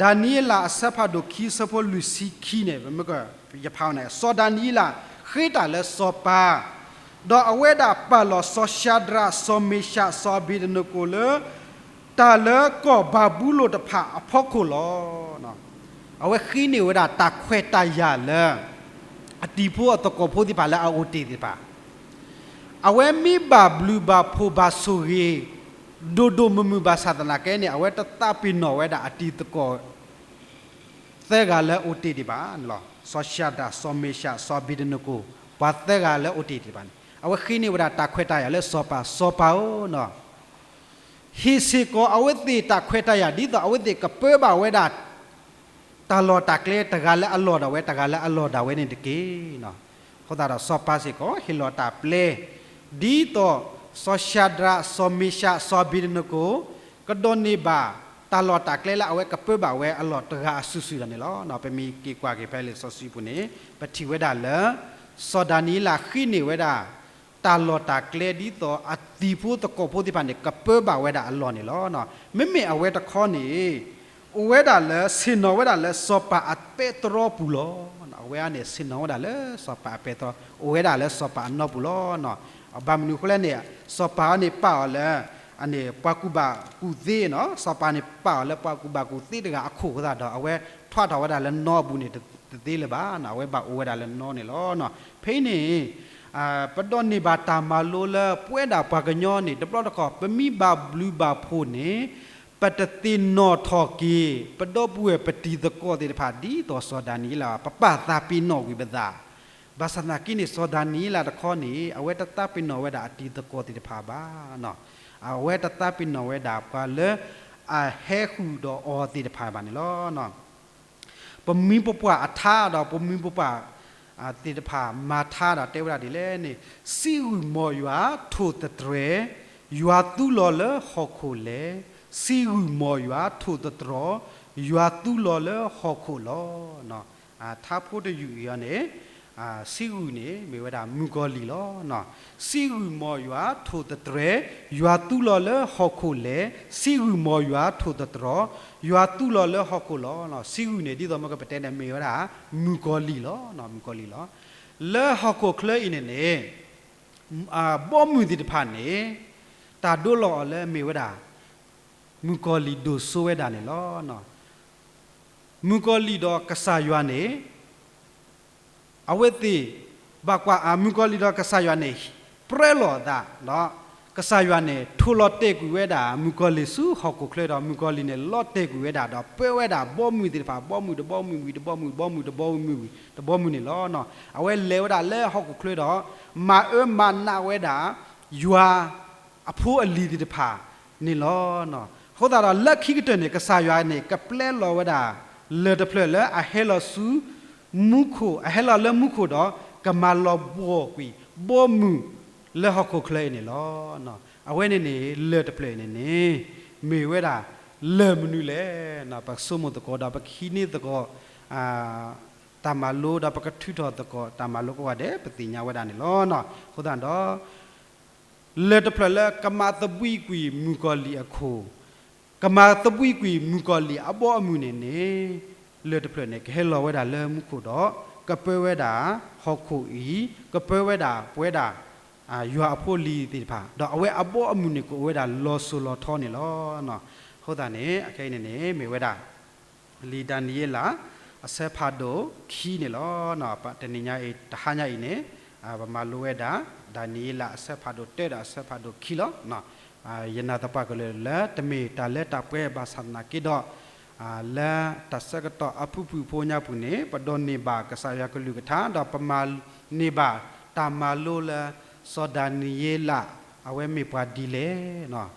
ဒၤနံးယ့လးအဆၢဖးဒိၣ်ခံ အဆၢဖိလွံၢ်ဆံခံန့ၣ် ပမ့ၢ်ကဖးန့ၣ် စီၤဒၤနံးယ့လးဃ့တၢ်လၢစီၤပၤ, ဒီးအဝဲဒၣ်ပာ်လီၤစီၤၡၤဒြး စီၤမ့ၡး စီၤအဘ့းနကိၤလၢ တၢ်လၢကီၢ်ဘၤဘူလိၣ်တဖၣ်အဖီခိၣ်လီၤ. အဝဲဃ့န့ၢ်ဝဲဒၣ်တၢ်ခွဲးတၢ်ယာ်လၢ အတံၤဖိအသကိးဖိသ့ၣ်တဖၣ်လၢအအိၣ်တ့ၢ်သ့ၣ်တဖၣ် အဝဲမ့ၢ်ဘၣ်ဘျုးဘၣ်ဖှိၣ်ဘၣ်ဆိၣ်ဂ့ၤ ဒိၣ်ဒိၣ်မုၢ်မုၢ်ဘၣ်ဆၣ်သနာ်က့န့ၣ် အဝဲတသးပ့ၤနီၣ်ဝဲဒၣ်အတံၤသကိး သၢဂၤလၢအအိၣ်တ့ၢ်ဒံးဘၣ်န့ၣ်လီၤ. စီၤၡၤဒြး စီၤမ့ၡး စီၤအဘ့းနကိၤ ပှၤသၢဂၤလၢအအိၣ်တ့ၢ်ဒံးဘၣ်န့ၣ် အဝဲဃ့န့ၢ်ဝဲဒၣ်တၢ်ခွဲးတၢ်ယာ်လၢစီၤပၤ, စီၤပၤဧၢ ဟ့ၣ်စ့ၢ်ကီးအဝဲသ့ၣ်တၢ်ခွဲးတၢ်ယာ်ဒ်သိးအဝဲသ့ၣ်ကပၢဘၣ်ဝဲဒၣ် တၢ်လီၢ်တၢ်ကျဲ တဂၤလၢအလီၢ်ဒၣ်ဝဲ တဂၤလၢအလီၢ်ဒၣ်ဝဲန့ၣ်တက့ၢ်. အဃိသတးဒီးစီၤပၤစ့ၢ်ကီး ဟ့ၣ်လီၤတၢ်ပျဲ ဒ်သိး စီၤၡၤဒြး စီၤမ့ၡး စီၤအဘ့းနကိၤ ကဒိးန့ၢ်ဘၣ် တၢ်လီၢ်တၢ်ကျဲလၢအဝဲကပၢဘၣ်ဝဲအလီၢ်တဂၤအစုာ်စုာ်ဒီးန့ၣ်လီၤ. ပမ့ၢ်က့ၤကွၢ်က့ၤဖဲလံာ်စီဆှံပူၤန့ၣ် ပထံၣ်ဝဲဒၣ်လၢ စီၤဒၤနံးယ့လးဃ့န့ၢ်ဝဲဒၣ် တၢ်လီၢ်တၢ်ကျဲဒ်သိးအတံၤဖိသကိးဖိသ့ၣ်တဖၣ်န့ၣ် ကပၢဘၣ်ဝဲဒၣ်အလီၢ်န့ၣ်လီၤ. မ့မ့ၢ်အဝဲတခီန့ၣ် အိၣ်ဝဲဒၣ်လၢ ဆ့ၣ်နီၤဝဲဒၣ်လၢစီၤပၤအပဲတြီပူၤလီၤ. အဝဲန့ၣ်ဆ့ၣ်နီၤဝဲဒၣ်လၢစီၤပၤအပဲတြီ, အိၣ်ဝဲဒၣ်လၢစီၤပၤအနီပူၤလီၤ. ဘၣ်မနုၤအဃိလဲၣ်န့ၣ် စီၤပၤန့ၣ်ပာ်အီၤလၢ အန့ၣ်ပှၤကူၣ်ဘၣ်ကူၣ်သ့နီၤ, စီၤပၤန့ၣ်ပာ်အီၤလၢပှၤကူၣ်ဘၣ်ကူၣ်သ့တဂၤအခိၣ်အဃိသတးဒီး အဝဲထွးထီၣ်ဝဲဒၣ်လၢနီအပူၤန့ၣ်တသ့လၢၤဘၣ်, အဝဲဘၣ်အိၣ်ဝဲဒၣ်လၢနီန့ၣ်လီၤ. ဖဲအံၤန့ၣ် ပဒိးန့ၢ်ဘၣ်တၢ်မၤလိလၢပဝဲဒၣ်ပှၤကညီန့ၣ် တဘျီတခီၣ် ပမ့ၢ်ဘၣ်ဘျုးဘၣ်ဖှိၣ်န့ၣ် ပတသ့ၣ်နီၣ်ထီၣ်က့ၤ ပဒီပုၢ်ဝဲၢ်ပတံၤသကိးသ့ၣ်တဖၣ် ဒ်သိးစီၤဒၤနံးယ့လးဘၣ်, ပပာ်သးပ့ၤနီၣ်ကွံာ်ပသး. ဘၣ်ဆၣ်သနာ်က့န့ၣ် စီၤဒၤနံးယ့လးတခီန့ၣ် အဝဲတသးပ့ၤနီၣ်ဝဲဒၣ်အတံၤသကိးသ့ၣ်တဖၣ်ဘၣ်. အဝဲတသးပ့ၤနီၣ်ဝဲဒၣ်ပှၤလၢအဟဲဃုာ်ဒီးအီၤသ့ၣ်တဖၣ်ဘၣ်န့ၣ်လီၤ. ပမိၢ်ပပၢ်အထါဒီး ပမိၢ်ပပၢ်သ့ၣ်တဖၣ်မၤထါဒီးတဲဝဲဒၣ်ဒ်လဲၣ်န့ၣ်, စံးဂုာ်မ်ယွၤထိၣ်သတြဲၤ, ယွၤသူလီၤလၢဟီၣ်ခိၣ်လဲၣ်. စံးဂုာ်မ်ယွၤထိၣ်သတြီၤ, ယွၤသူလီၤလၢဟီၣ်ခိၣ်လီၤ. ထါဖိတယုၢ်အံၤအီၤန့ၣ် စံးဂုာ်န့ၣ် မ့ၢ်ဝဲဒၣ်မုၣ်ကီၤလံၢ်လီၤ. စံးဂုာ်မ်ယွၤထိၣ်သတြဲၤ, ယွၤသူလီၤလၢဟီၣ်ခိၣ်လဲၣ်. စံးဂုာ်မ်ယွၤထိၣ်သတြီၤ, ယွၤသူလီၤလၢဟီၣ်ခိၣ်လီၤ. စံးဂုာ်န့ၣ် ဒ်သိးမ့ၢ်ကပတဲန့ၣ် မ့ၢ်ဝဲဒၣ် မုၣ်ကီၤလံၢ်လီၤ, မုၣ်ကီၤလံၢ်လီၤ. လၢဟီၣ်ခိၣ်ချၢအံၤန့ၣ်န့ၣ် ဘီမုၢ်သ့ၣ်တဖၣ်န့ၣ် တၢ်ဒိလီၤအီၤလၢမ့ၢ်ဝဲဒၣ် မုၣ်ကီၤလံၢ်ဒိၣ်စိဝဲဒၣ်န့ၣ်လီၤ. မုၣ်ကီၤလံၢ်ဒီးကစၢ်ယွၤန့ၣ် အဝဲသ့ၣ် ဘၣ်ကွၢ် မုၣ်ကီၤလံၢ်ဒီးကစၢ်ယွၤန့ၣ် ပြၢလီၤအသးဒီး ကစၢ်ယွၤန့ၣ် ထိၣ်လီၤတဲာ်ကွံာ်ဝဲဒၣ် မုၣ်ကီၤလံၢ်ဆူဟီၣ်ခိၣ်ချၢဒီး မုၣ်ကီၤလံၢ်န့ၣ် လီၤတဲာ်ကွံာ်ဝဲဒၣ်ဒီး ပၢဝဲဒၣ်ဘီမုၢ်သ့ၣ်တဖၣ် ဘီမုၢ်တဘီမုၢ်ဝံၤတဘီမုၢ် ဘီမုၢ်တဘီမုၢ်ဝံၤ တဘီမုၢ်န့ၣ်လီၤ. အဝဲလဲၤဝဲဒၣ်လၢဟီၣ်ခိၣ်ချၢဒီး မၤအၢမၤနးဝဲဒၣ် ယွၤ အဖိအလံၤသ့ၣ်တဖၣ်န့ၣ်လီၤ. အဃိသတးဒီးလၢခံကတၢၢ်န့ၣ် ကစၢ်ယွၤန့ၣ် ကပျဲလီၤဝဲဒၣ် လၢၢ်တဖျၢၣ်လၢအဟဲလီၤဆူ မူခိၣ် အဟဲလီၤလၢမူခိၣ်ဒီး ကမၤလီၤဘှီၣ်ကွံာ် ဘီမုၢ်လၢဟီၣ်ခိၣ်ချၢအံၤန့ၣ်လီၤ. အဝဲန့ၣ်န့ၣ် လၢၢ်တဖျၢၣ်အံၤန့ၣ်န့ၣ် မ့ၢ်ဝဲဒၣ် လၢၢ်မနုၤလဲၣ်. ပကဆိကမိၣ်သကိးဒီး ပကဟံးန့ၢ်သကိး တၢ်မၤလိဒီး ပကထုးထီၣ်သကိး တၢ်မၤလိကိးဂၤဒဲး ပသ့ၣ်ညါဝဲဒၣ်န့ၣ်လီၤ. အဃိသတးဒီး လၢၢ်တဖျၢၣ်လၢကမၤသဘှံးကွံာ်မုၣ်ကီၤလံၢ်အခိၣ် ကမၤသဘှံးကွံာ်မုၣ်ကီၤလံၢ်အဘီအမုၢ်န့ၣ်န့ၣ် လၢၢ်တဖျၢၣ်န့ၣ် ကဟဲလီၤဝဲဒၣ်လၢမူခိၣ်ဒီး ကပၢဝဲဒၣ်ဟီၣ်ခိၣ်အံၤ, ကပၢဝဲဒၣ်ပဝဲဒၣ် ယွၤအဖိလံၤသ့ၣ်တဖၣ်, ဒီးအဝဲအဘီအမုၢ်န့ၣ် ကအိၣ်ဝဲဒၣ်လီၤစိၤလီၤထီန့ၣ်လီၤ. အဃိသတးန့ၣ် အခဲအံၤန့ၣ်န့ၣ် မ့ၢ်ဝဲဒၣ် လံာ်ဒၤနံးယ့လး အဆၢဖးဒိၣ်ခံန့ၣ်လီၤ. တနံၤညါအံၤ တဟါညါအံၤန့ၣ် ပမၤလိဝဲဒၣ် ဒၤနံးယ့လးအဆၢဖးဒိၣ်တၢဒီးအဆၢဖးဒိၣ်ခံလီၤ. ယနာ်သပှၢ်ကလုာ်လၢ တမ့ၢ်တၢ်လၢတၢ်ပှဲၤဘၣ်ဆၣ်သနာ်က့ဒီး လၢတၢ်ဆၢကတီၢ်အဖုၣ်ဖုၣ်ဖိညါပူၤန့ၣ် ပဒိးန့ၢ်ဘၣ်ကစၢ်ယွၤကလုၢ်ကထါ ဒီးပမၤန့ၢ်ဘၣ်တၢ်မၤလိလၢ စီၤဒၤနံးယ့လး အဝဲမ့ၢ်ပှၤဒ်လဲၣ်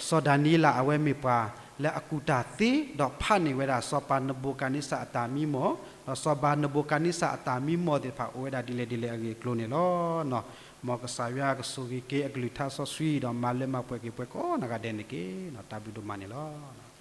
စီၤဒၤနံးယ့လး အဝဲမ့ၢ်ပှၤလၢအကူၣ်တၢ်သ့ ဒီးဖးန့ၢ်ဝဲဒၣ်စီၤပၤနဘူၤခၣ်နံစၢ်အတၢ်မံမီၢ်, ဒီးစီၤပၤနဘူၤခၣ်နံစၢ်အတၢ်မံမီၢ်သ့ၣ်တဖၣ် အိၣ်ဝဲဒၣ်ဒ်လဲၣ်ဒ်လဲၣ်အဂ့ၢ်အကျိၤန့ၣ်လီၤ. မ်ကစၢ်ယွၤကဆိၣ်ဂ့ၤက့ၤအကလုၢ်ကထါစီဆှံ ဒီးမၤလၢမၤပှဲၤက့ၤပှၤကိးဂၤဒဲးန့ၣ်တက့ၢ်. တၢ်ဘျုးဒိၣ်မးန့ၣ်လီၤ.